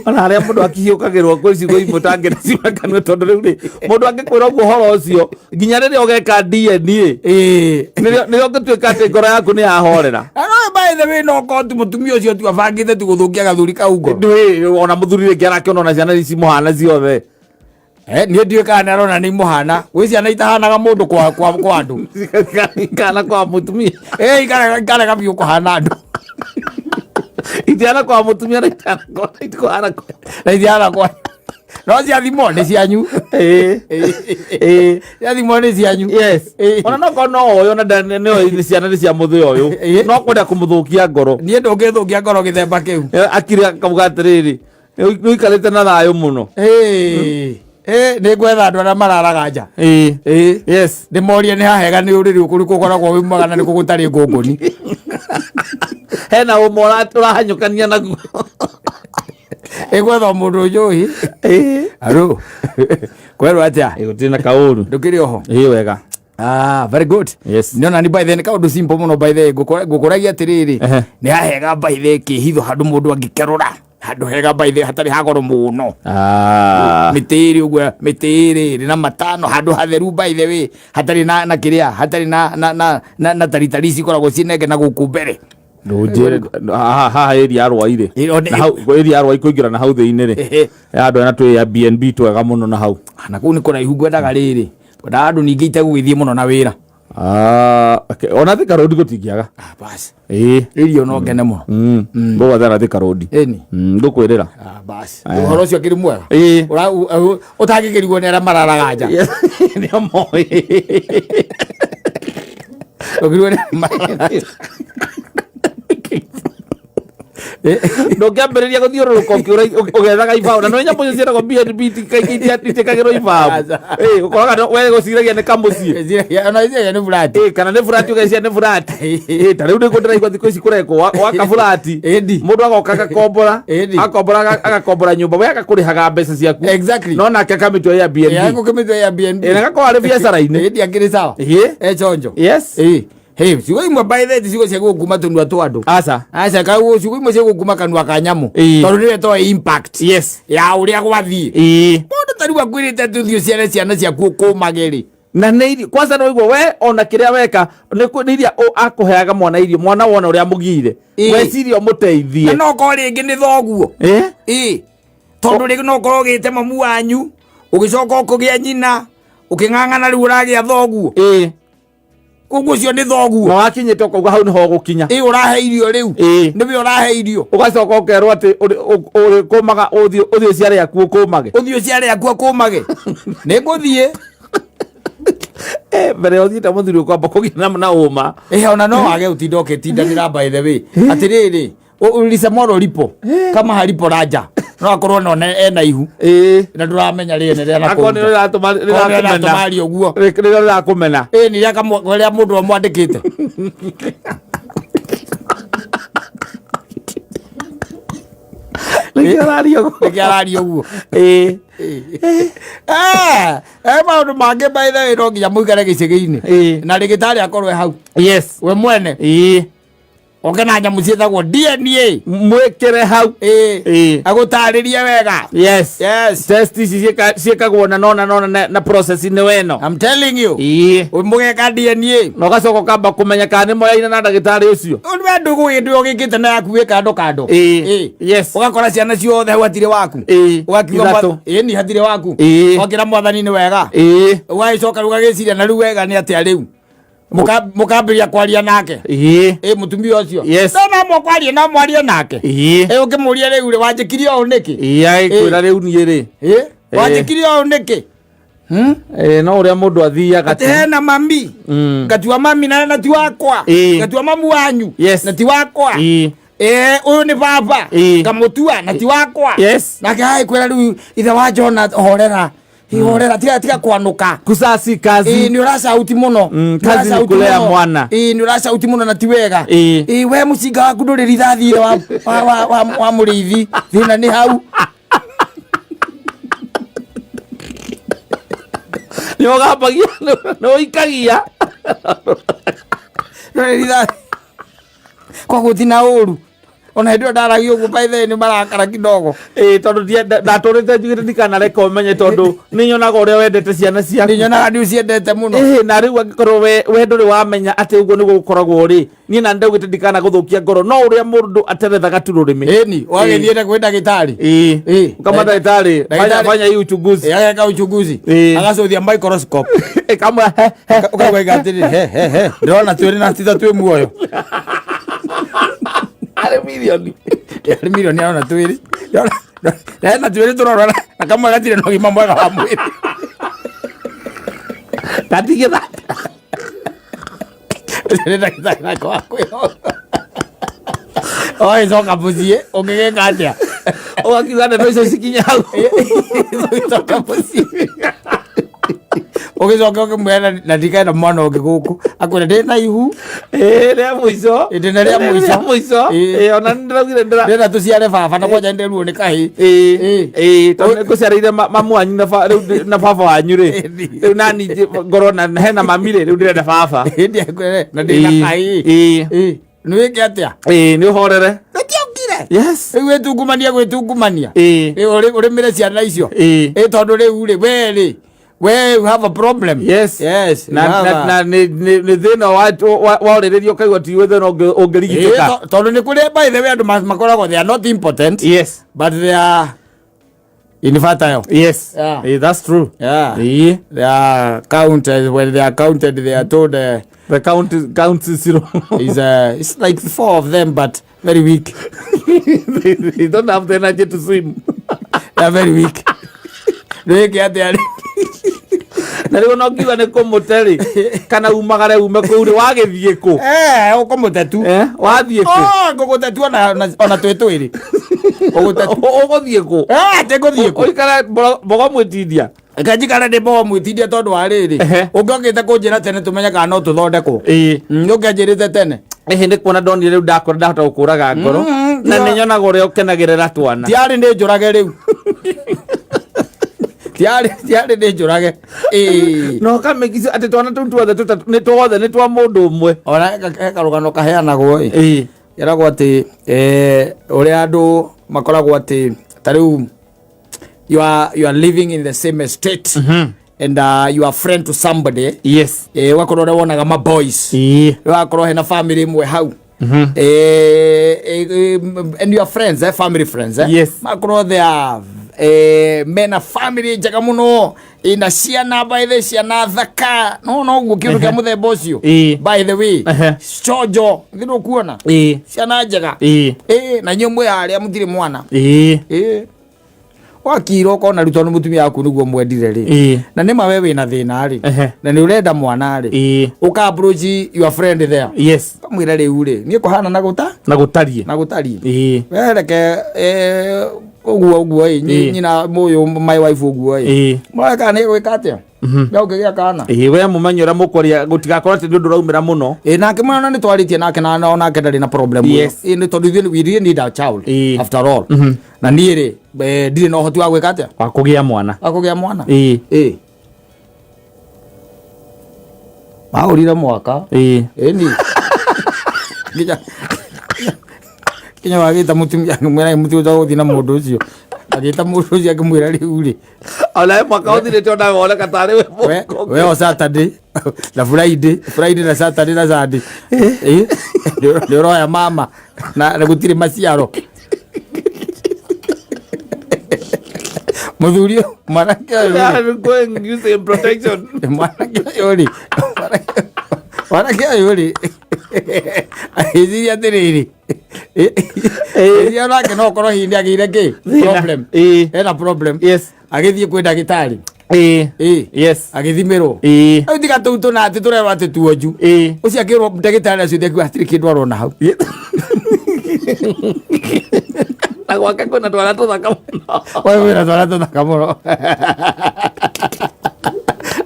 Ona harĩa mũndũ akihiũkagĩrwo kwĩ ciugo imwe ũtangĩciuma kanua tondũ rĩu rĩ mũndũ angĩkwĩra ũguo ũhoro ũcio nginya rĩrĩa ũgeka DNA Ĩĩ. nĩrĩo ũngĩtuĩka atĩ ngoro yaku nĩ yahorera. Na no by the way no korwo ti mũtumia ũcio tu abangĩte tu gũthũkia gathuri kau ngoro. Ndũĩ ona mũthuri rĩngĩ arakĩona ona ciana ici mũhana ciothe. Niĩ ndiũĩ kana nĩ arona nĩ imũhana. Gwĩ ciana itahanaga mũndũ kwa kwa kwa andũ. Kana kwa mũtumia. Ĩĩ, ikarega biũ kũhana andũ. Itiana kwa mũtumia na itiana kwa itikũhana kwa. Na itiana kwa. No ciathimwo nĩ cianyu. Ĩĩ. Ĩĩ. Ciathimwo nĩ cianyu. Yes. Ĩĩ. Ona no korwo no ũyũ ona nĩ oĩ nĩ ciana nĩ cia mũthĩ ũyũ. Ĩĩ. No kwenda kũmũthũkia ngoro. Niĩ ndũngĩthũkia ngoro gĩthemba kĩu. Akire akauga atĩrĩrĩ, nĩ ũikarĩte na thayũ mũno. Ĩĩ. Ĩĩ, nĩ ngwetha andũ arĩa mararaga nja. Ĩĩ. Ĩĩ. Yes. Ndĩmorie nĩ hahega nĩ ũrĩrĩ ũkũrĩkũ ũkoragwo wĩ mwega na nĩkũ gũtarĩ ngũngũni. Hena ũmwe ũrahanyũkania naguo. Ĩgwetha mũndũ njũĩ. Ĩĩ. Aro. Kwerwo atĩa? Ĩĩ gũtirĩ na kaũru. Ndũkĩrĩ oho? Ĩĩ wega. Ah, very good. Yes. Nĩona ni by the way, nĩ kaũndũ simple mũno by the way, ngũkũragia atĩrĩrĩ. Ehe. Nĩ hahega by the way kĩhitho handũ mũndũ angĩkerũra. Handũ hega by the way, hatarĩ ha goro mũno. Mĩtĩ ĩrĩ ũguo, mĩtĩ ĩrĩ ĩrĩ na matano, handũ hatheru by the way, hatarĩ na kĩrĩa, hatarĩ na taritari ici ikoragwo ciĩ nenge na gũkũ mbere. Ndũnjĩre haha haha area ya Rwai rĩ. Ĩĩ, Na hau area ya Rwai kũingĩra na hau thĩinĩ rĩ. Ehe. Andũ ena twĩ Airbnb twega mũno na hau. Na kũu nĩ kũraihu ngwendaga rĩrĩ. Ngwendaga andũ ningĩ itegũgĩthiĩ mũno na wĩra. Okay. Ona Thika Road gũtingĩaga. Ah, basi. Ĩĩ. Irio no ngene mũno. Ngũgwethera Thika Road. Ĩni. Ngũkwĩrĩra. Ah, basi. Ũhoro ũcio ũkĩrĩ mwega. Ĩĩ. Ũtangĩkĩrigwo nĩ arĩa mararaga nja. Nĩo moĩ. Ũkĩrigwo nĩ arĩa mararaga nja. Ndũngĩambĩrĩria gũthiũrũrũka ũgĩethaga ibaũ na nĩ nyamũ icio ciĩtagwo B&B kaingĩ itiĩkagĩrwo ibaũ. Ĩĩ, ũkoraga we gũciragia nĩ kamũciĩ. Ona iciragia nĩ burati. Ĩĩ, kana nĩ burati ũgeciria nĩ burati. Ĩĩ, ta rĩu nĩguo ndĩraigua thikũ ici kũrekwo waka burati. Ĩndi. Mũndũ agoka agakombora. Ĩndi. Akombora agakombora nyũmba we agakũrĩhaga mbeca ciaku. Exactly. No nake akamĩtua Airbnb. Ĩĩ, agũkĩmĩtua Airbnb. Ĩĩ, na agakorwo arĩ biacara-inĩ. Ĩndi akĩrĩ sawa. Ĩĩ. E chonjo. Yes. Ĩĩ. Hey, ciugo imwe by the way ti ciugo cia gũkuma tũnua twa andũ. Aca. Aca, kau ciugo imwe cia gũkuma kanua ka nyamũ. Ĩĩ. Tondũ nĩwe toĩ impact. Yes. Ya ũrĩa gwathiĩ. Ĩĩ. Mũndũ ta rĩu akwĩrĩte atĩ ũthiĩ ũciare ciana ciaku ũkũmage rĩ. Na nĩ irio kwanza nĩ waigua we ona kĩrĩa weka nĩ nĩ iria akũheaga mwana irio mwana wona ũrĩa mũgire. Ĩĩ. Weciria ũmũteithie. Na no korwo rĩngĩ nĩ thoguo. Ĩĩ. Ĩĩ. Tondũ rĩngĩ no ũkorwo ũgĩte mamu wanyu, ũgĩcoka ũkĩgĩa nyina, ũkĩng'ang'ana rĩu ũragĩa thoguo. Ĩĩ. Koguo ũcio nĩ thoguo. Na wakinyĩte ũkauga hau nĩho ũgũkinya. Ĩĩ, ũrahe irio rĩu. Ĩĩ. Nĩwe ũrahe irio. Ũgacoka ũkerwo atĩ ũrĩkũmaga ũthiĩ ũciare aku ũkũmage. Ũthiĩ ũciare aku ũkũmage. Nĩ ngũthiĩ. Mbere ya ũthiĩte mũthuri ũkwamba kũgĩa na ũma. Ona no wage ũtinda ũkĩtindanĩra, by the way, atĩrĩrĩ, lisemwaro lipo kama halipo raja, no akorwo no ena ihu na ndũramenya rĩene rĩa Akorwo nĩ rĩratũma rĩrakũmena. Rĩratũmaria ũguo. Rĩrĩa rĩrakũmena. Ĩ nĩ rĩa rĩa mũndũ amwandĩkĩte. Nĩkĩo araria ũguo. Nĩkĩo araria ũguo. Maũndũ mangĩ, by the way, no nginya mũikare gĩcagi-inĩ na rĩgĩtarĩ akorwo e hau we mwene oke na nyamũ ciĩtagwo DNA. Mwĩkĩre hau. Agũtarĩrie wega. Test ici ciĩkagwo na nona nona na process nĩ weno. I'm telling you. Mũgeka DNA. Na ũgacoka ũkamba kũmenya kana nĩ moyaine na ndagĩtarĩ ũcio. We ndũgũ hĩndĩ ĩyo ũgĩkĩte na yaku wĩ kando kando. Ũgakora ciana ciothe hau hatirĩ waku. Ũgakiuga Ithatũ. Ĩĩ, ni hatirĩ waku. Ũgakĩra mwathani nĩ wega. Ũgagĩcoka rĩu ũgagĩciria na rĩu wega nĩ atĩa rĩu. Mũkambĩrĩria kwaria nake. Ĩ mũtumia ũcio. No no mũkwarie, no mwarie nake. Ĩ ũkĩmũria rĩu rĩ, wanjĩkire ũũ nĩkĩ? Agĩkwĩra rĩu niĩ rĩ. Wanjĩkire ũũ nĩkĩ? No ũrĩa mũndũ athiaga. Atĩ hena mami. Ngatua mami na ti wakwa. Ngatua mamu wanyu. Na ti wakwa. Ũyũ nĩ baba. Ngamũtua na ti wakwa. Nake agĩkwĩra rĩu ithe wa Jona, horera. Horera, tiga tiga kwanuka. Kusasi kazi. Nĩ ũracauti mũno. Nĩ Kazi ni ũracauti kulea mũno. mwana. Nĩ ũracauti mũno na ti wega. We mũcinga waku ndũrĩ rithathi wa mũrĩithi, thĩna nĩ hau. Nĩ ũgambagia, nĩ ũikagia. Ndũrĩ rithathi, koguo ti na ũru ona hĩndĩ ĩyo ndaragia ũguo, by the way, nĩ marakara kidogo. Tondũ ndatũrĩte njugĩte ndikanareka ũmenye, tondũ nĩ nyonaga ũrĩa wendete ciana ciaku. Nĩ nyonaga nĩ ũciendete mũno. Na rĩu angĩkorwo we ndũrĩ wamenya atĩ ũguo nĩguo gũkoragwo rĩ, niĩ na ndaugĩte ndikanagũthũkia ngoro, no ũrĩa mũndũ aterethaga tu rũrĩmĩ. Ĩni ũgagĩthiĩ na kwĩ ndagĩtarĩ. Kama ndagĩtarĩ fanya fanya hii uchunguzi. Ageka uchunguzi. Agacũthia microscope. Kamwe he he. Ũkauga atĩrĩ, he he he, ndĩrona twĩrĩ na tita twĩ muoyo. Arĩ milioni. Arĩ milioni arona twĩrĩ. Hena twĩrĩ tũrorora na kamwe gatirĩ na ũgima mwega wa mwĩrĩ. Ndatigĩra. Nĩ ndagĩtarĩ nake wa kwĩhoka. Ũgagĩcoka mũciĩ ũngĩgĩka atĩa? Ũgakiuga ndeto icio cikinye hau. Ũgĩcoka mũciĩ ũgĩcoka ũkĩmwĩra na ndikaenda mwana ũngĩ gũkũ, akwĩra ndĩ na ihu. Rĩa mũico. Ndĩna rĩa mũico. Rĩa mũico. Ona nĩ ndĩraugire ndĩra ndĩrenda tũciare baba na kwanja ndĩruo nĩ kahĩ. Tondũ nĩ ngũciarĩire mamu wanyu na rĩu na baba wanyu rĩ, rĩu nani ngorwo na hena mami rĩ, rĩu ndĩrenda baba. Hĩndĩ akwĩre na ndĩ na kahĩ. Nĩ wĩke atĩa? Nĩ ũhorere. Gũtiokire. Yes. Rĩu gwĩtungumania gwĩtungumania. Rĩu ũrĩmĩre ciana icio. Tondũ rĩu rĩ, we rĩ, we you have a problem. Yes. You Na have na na nĩ nĩ thĩna wa warĩrĩria ũkaigua ti thĩna ũngĩrigitĩka. Tondũ nĩ kũrĩ, by the way, andũ makoragwo they are not impotent but they are infertile. That's true. They are counted, when they are counted they are told The count is count is zero. It's like four of them but very weak. They don't have the energy to swim. They are very weak. Nĩ wĩke atĩa rĩ? Na rĩu no ngiuga nĩ kũmũte rĩ, kana umagare ume kũu rĩ, wagĩthiĩ kũ? Ũkũmũtetu. Wathiĩ kũ? Oh, ngũgũtetu ona twĩ twĩrĩ ũgũtetu. Ũgũthiĩ kũ? Atĩ ngũthiĩ kũ? Ũikare mbogo mwĩtindia. Kanjikara ndĩ mbogo mwĩtindia, tondũ wa rĩrĩ, ũngĩokĩte kũnjĩra tene tũmenye kana no tũthondekwo. Ũngĩanjĩrĩte tene. Ĩhĩ, nĩ kuona ndonire rĩu ndakora ndahota gũkũraga ngoro na nĩ nyonaga ũrĩa ũkenagĩrĩra twana. Tiarĩ nĩ njũrage rĩu, tiarĩ nĩ njũrage. Na ũkamĩkica atĩ twana tũu tuothe tũtatũ nĩ tuothe nĩ twa mũndũ ũmwe. Ona he karũgano kaheanagwo ĩ, keragwo atĩ ũrĩa andũ makoragwo atĩ ta rĩu you are living in the same estate and you are friend to somebody. Ũgakorwo ũrĩa wonaga ma boys, ũgakorwo hena family ĩmwe hau, and your friends, family friends, makorwo they are mena family njega mũno, ina ciana, by the ciana thaka, no no ũguo kĩndũ kĩa mũthemba ũcio. By the way, chonjo thĩ ndũkuona ciana njega. Na inyuĩ mwĩ harĩa mũtirĩ mwana. Wakira ũkona rĩu tondũ mũtumia waku nĩguo mwendire rĩ, na nĩ ma we wĩna thĩna rĩ, na nĩ ũrenda mwana rĩ, ũka approach your friend there, kamwĩra rĩu rĩ, niĩ kũhana na gũta Na gũtariĩ. Na gũtariĩ. We reke ũguo ũguo ĩ, nyina mũyũ, my wife, ũguo ĩ, mũrore kana nĩ gwĩka atĩa ya ũngĩgĩa kana. Ĩĩ, we mũmenye ũrĩa mũkwaria, gũtigakorwo atĩ nĩ ũndũ ũraumĩra mũno. Ĩ, nake mwana nĩ twarĩtie nake na onake ndarĩ na problem ĩyo. Ĩ, nĩ tondũ ithuĩ we really need a child after all, na niĩ rĩ, ndirĩ na ũhoti wa gwĩka atĩa? Wa kũgĩa mwana. Wa kũgĩa mwana. Ĩ, mahũrire mwaka. Ĩni nginya wagĩta mũtumia, akĩmwĩra mũtumia ũgũthiĩ na mũndũ ũcio, agĩta mũndũ ũcio akĩmwĩra rĩu rĩ, Onawe mwaka ũthirĩte onawe woneka tarĩ we. We o Saturday na Friday, Friday na Saturday na Sunday, nĩ ũroya mama na gũtirĩ maciaro. Mũthuri ũyũ, mwanake ũyũ rĩ, Going using protection. Mwanake ũyũ rĩ, mwanake ũyũ rĩ, agĩciria atĩrĩrĩ, ĩria nake no korwo hihi nĩ agĩire kĩ problem. Ena problem. Agĩthiĩ kwĩ ndagĩtarĩ. Agĩthimĩrwo. Rĩu tiga tũu tũna atĩ tũrerwo atĩ tuonju. Ũcio akĩrwo ndagĩtarĩ acio akiuga hatirĩ kĩndũ arona hau. Na gwake kwĩna twana tũthaka mũno. We wĩna twana tũthaka mũno.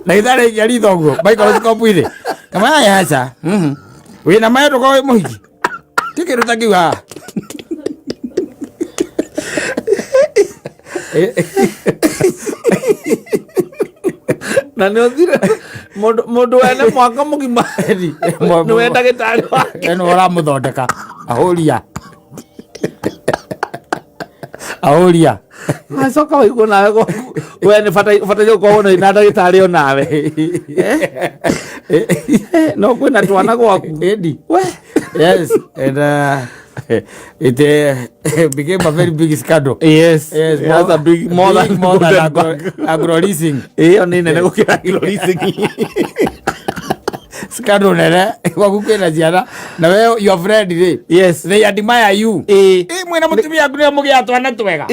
Ndagĩtarĩ aikia ritho ũguo microscope-inĩ, kama aya aca wĩna maĩ, ndũkorwo wĩ mũhiki, ti kĩndũ ta kĩu haha. Na nĩ ũthire mũndũ wene mwaka mũgima nĩwe ndagĩtarĩ wake. Ĩno ũramũthondeka ahũria ahũria. Acoka waigua nawe gwaku we nĩ bataire gũkorwo na ndagĩtarĩ onawe, no kwĩna twana gwaku. Edi. We. Yes, and it became a very big scandal. Yes, that's a big, more big, than more than Golden agro, agro leasing. Ĩyo nĩ nene gũkĩra agro leasing. Scandal nene gwaku kwĩna ciana na we your friend rĩ, they admire you. Ĩ, mwĩna mũtumia waku nĩwe mũgĩa twana twega.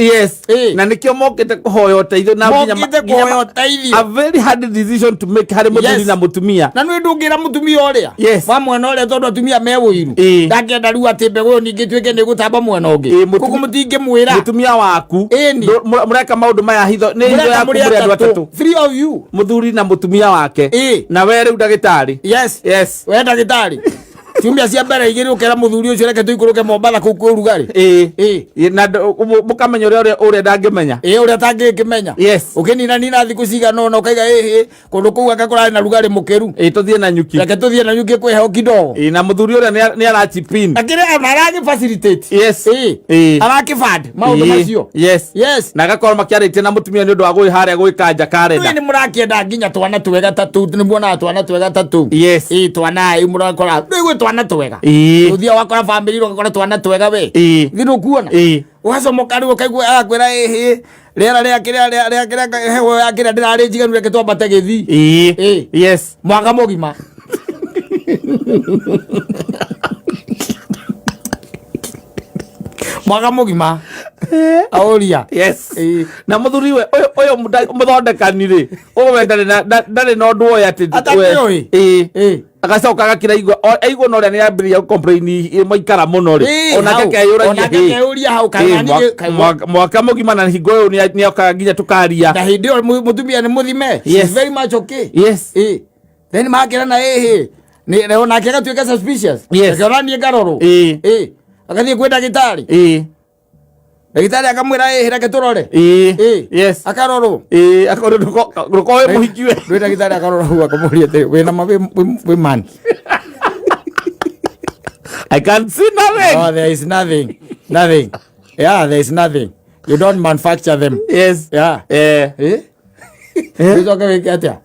Na nĩkĩo mokĩte kũhoya ũteithio na nginya Mokĩte kũhoya ũteithio. A very hard decision to make harĩ mũthuri na mũtumia. Na nĩ ndũngĩra mũtumia ũrĩa wa mwena ũrĩa, tondũ atumia me ũiru. Ndangĩenda rĩu atĩ mbegũ ĩyo ningĩ ituĩke nĩ gũtamba mwena ũngĩ. Koguo mũtingĩmwĩra. Mũtumia waku Ĩni. Mũreka maũndũ maya hitho nĩ hitho Mũreka yaku mũrĩ mũrĩ andũ atatũ. atatũ. Three of you. Mũthuri na mũtumia wake. Na we rĩu ndagĩtarĩ. We ndagĩtarĩ, ciumia cia mbere igĩrĩ ũkera mũthuri ũcio, reke tũikũrũke Mombatha kũu kwĩ ũrugarĩ. Ĩĩ, na mũkamenya ũrĩa ũrĩa ndangĩmenya. Ĩ, ũrĩa atangĩkĩmenya. Ũkĩnina nina thikũ cigana ũna, ũkaiga ĩhĩ, kũndũ kũu anga kũrarĩ na rugarĩ mũkĩru. Ĩĩ, tũthiĩ na nyuki. Reke tũthiĩ na nyuki kwĩ heho kidogo. Ĩĩ, na mũthuri ũrĩa nĩ arachipin. Akĩrĩ ona aragĩ facilitate. Arakĩband maũndũ macio. Na agakorwo makĩarĩtie na mũtumia nĩ ũndũ wa gwĩ harĩa gwĩkanja Rĩu karenda. nĩ mũrakĩenda nginya twana twega ta tũu, nĩ muonaga twana twega ta tũu. Ĩ, twana ĩ, mũrakora rĩu gwĩ twana twega. Ũthiaga wakora bamĩrĩ ũgakora twana twega we. Thĩ ndũkuona. Ũgacomoka rĩu ũkaigua arakwĩra ĩhĩ, rĩera rĩa kĩrĩa rĩa kĩrĩa heho ya kĩrĩa ndĩrarĩ njiganu, reke twambate gĩthii. Mwaka mũgima. Mwaka mũgima aũria. Na mũthuri we ũyũ mũthondekani rĩ, ũyũ we ndarĩ na ndarĩ na ũndũ oĩ atĩ Atakĩũĩ. Agacoka agakira aigua aigua na ũrĩa nĩ ambĩrĩria gũ-complain maikara mũno rĩ, onake hau. akeyũragia, Onake akeyũria hau, kana mwaka mũgima na hingo ũyũ nĩ okaga nginya tũkaria. Na hĩndĩ ĩyo mũtumia nĩ mũthime. She's very much okay. Then makĩra na ĩhĩ onake agatuĩka suspicious. Akĩona niĩ ngarorwo. Agathiĩ kwĩ ndagĩtarĩ. Ndagĩtarĩ akamwĩra, ĩhĩ, reke tũrore. Akarorwo. Ĩĩ, akorwo ndũkorwo wĩ mũhiki we. Rĩu ndagĩtarĩ akarora hau akamũria atĩrĩ, wĩna ma wĩ man? I can see nothing. Oh, there is nothing, nothing. Yeah, there is nothing. You don't manufacture them. Yeah. Ũcoke wĩke atĩa?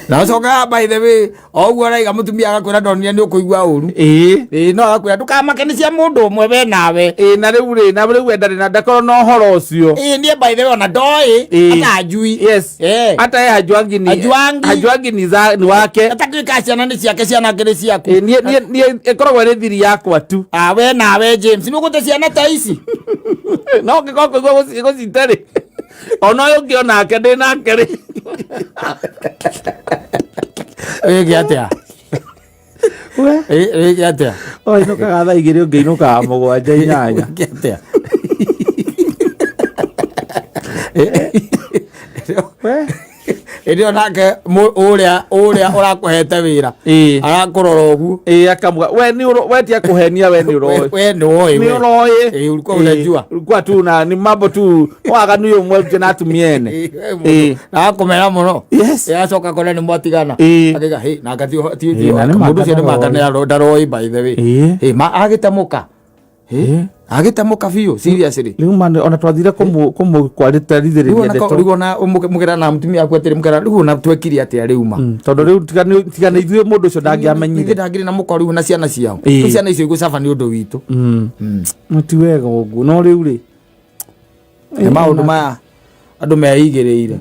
Na ũcokaga, by the way, o ũguo araiga mũtumia agakwĩra ndonire nĩ ũkũigua ũru. Ĩĩ, no agakwĩra ndũkamake, nĩ cia mũndũ ũmwe we nawe. Ĩĩ, na rĩu rĩ, na rĩu we ndarĩ na ndakorwo na ũhoro ũcio. Ĩĩ, niĩ by the way ona ndoĩ. Ata njui. Hata yeye hajuangi ni Hajuangi. Hajuangi ni za ni wake. Atakĩka ciana nĩ ciake, ciana ngĩrĩ ciaku. Ĩĩ, niĩ ĩkoragwo ĩrĩ thiri yakwa tu. Ah, we nawe James nĩ ũgũte ciana ta ici. No ũngĩkorwo kũigua gũcite rĩ, ona ũyũ ũngĩ onake ndĩ nake rĩ. Wĩke atĩa? Ĩ, wĩke atĩa? Oinũkaga thaa 2, ũngĩ inũkaga 7, 8. Wĩke atĩa? We. Ĩndĩ onake ũrĩa ũrakũhete wĩra arakũrora ũguo. Ĩĩ, akamuga we nĩ we ti akũhenia, we nĩ ũroĩ. We nĩ ũĩ. Nĩ we. ũroĩ. Ĩĩ, ulikuwa unajua. Ulikuwa tu na ni mambo tu waganu ũyũ mwe na atumia ene. Ĩĩ, na akamera mũno. Acoka kona nĩ mwatigana. Akiga hĩ na ti Ĩĩ, na nĩ mũndũ ũcio nĩ manga manga ndaroi, by the way. Ĩ, ma agĩtemũka. Agĩtemũka biũ, seriously. Rĩu ma ona twathire Rĩu kũmũkwarĩtarithĩrĩria ona ndeto. Rĩu ona mũkĩra na mũtumia aku atĩrĩ, mũkĩra rĩu ona twekire atĩa rĩu ma? Tondũ rĩu tiga nĩ ithuĩ, mũndũ ũcio ndangĩamenyire. Ithuĩ ndangĩrĩ na mũka rĩu na ciana ciao. Rĩu ciana icio igũcaba nĩ ũndũ witũ. No ti wega ũguo, no rĩu rĩ, Nĩ maũndũ maya andũ meigĩrĩire.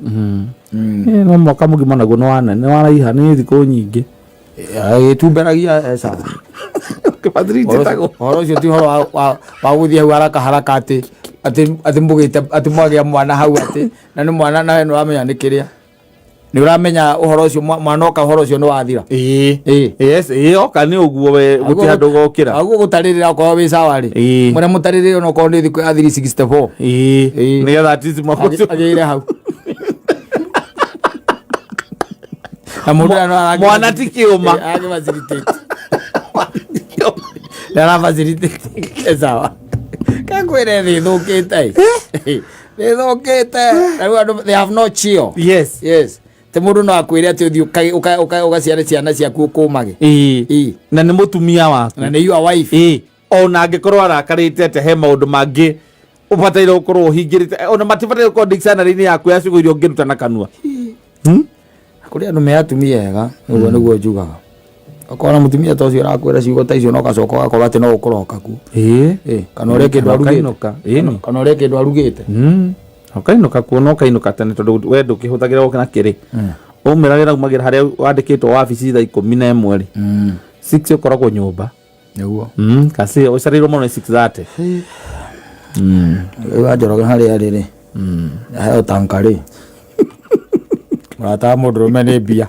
No mwaka mũgima naguo nĩ waraiha, nĩ thikũ nyingĩ. Gĩtumberagia sawa. Kĩbathiri njĩtagwo. Ũhoro ũcio ti ũhoro wa gũthiĩ hau haraka haraka atĩ mũgĩte atĩ mwagĩa mwana hau, atĩ na nĩ mwana, nawe nĩ ũramenya nĩ kĩrĩa nĩ ũramenya ũhoro ũcio mwana oka, ũhoro ũcio nĩ wathira. Ĩĩ, yes, ĩĩ, oka nĩ ũguo, we gũtirĩ handũ ũgokĩra. Aguo gũtarĩrĩra okorwo wĩ sawa rĩ, mũrĩa mũtarĩrĩre onokorwo nĩ thikũ ya 364. Nĩgetha at least mwaka ũcio Agĩire hau na mũndũ ũrĩa no Mwana ti kĩũma. Aragĩ-facilitate. Nĩ ara-facilitate. Sawa, kakwĩre thĩ ĩthũkĩte, ĩ. Thĩ ĩthũkĩte. Na rĩu andũ they have no chill. Yes, te mũndũ no akwĩre atĩ ũthiĩ ũgaciare ciana ciaku ũkũmage. Na nĩ mũtumia waku. Na nĩ your wife. Ĩĩ, ona angĩkorwo arakarĩte atĩa, he maũndũ mangĩ ũbataire gũkorwo ũhingĩrĩte, ona matibataire gũkorwo dictionary-inĩ yaku ya ciugo iria ũngĩruta na kanua. Kũrĩ andũ me atumia ega, ũguo nĩguo njugaga. Okorwo na mũtumia ta ũcio ũrakwĩra ciugo ta icio, no gacoka ũgakorwo atĩ no ũkũroka kuo. Ĩ, kana ũrĩe kĩndũ Kana arugĩte. ũkainũka. Ĩni. Kana ũrĩe kĩndũ arugĩte. Ũkainũka kuo na ũkainũka tene, tondũ we ndũkĩhũthagĩra gũkĩra kĩrĩ umĩra wĩra, umagĩra harĩa wandĩkĩtwo wabici thaa 11 rĩ, 6 ũkoragwo nyũmba. Nĩguo. Kasi ũcereirwo mũno nĩ 6:30. Rĩu Wanjoroge harĩa rĩ, aheo tanka rĩ, mũrata wa mũndũrũme nĩ mbia.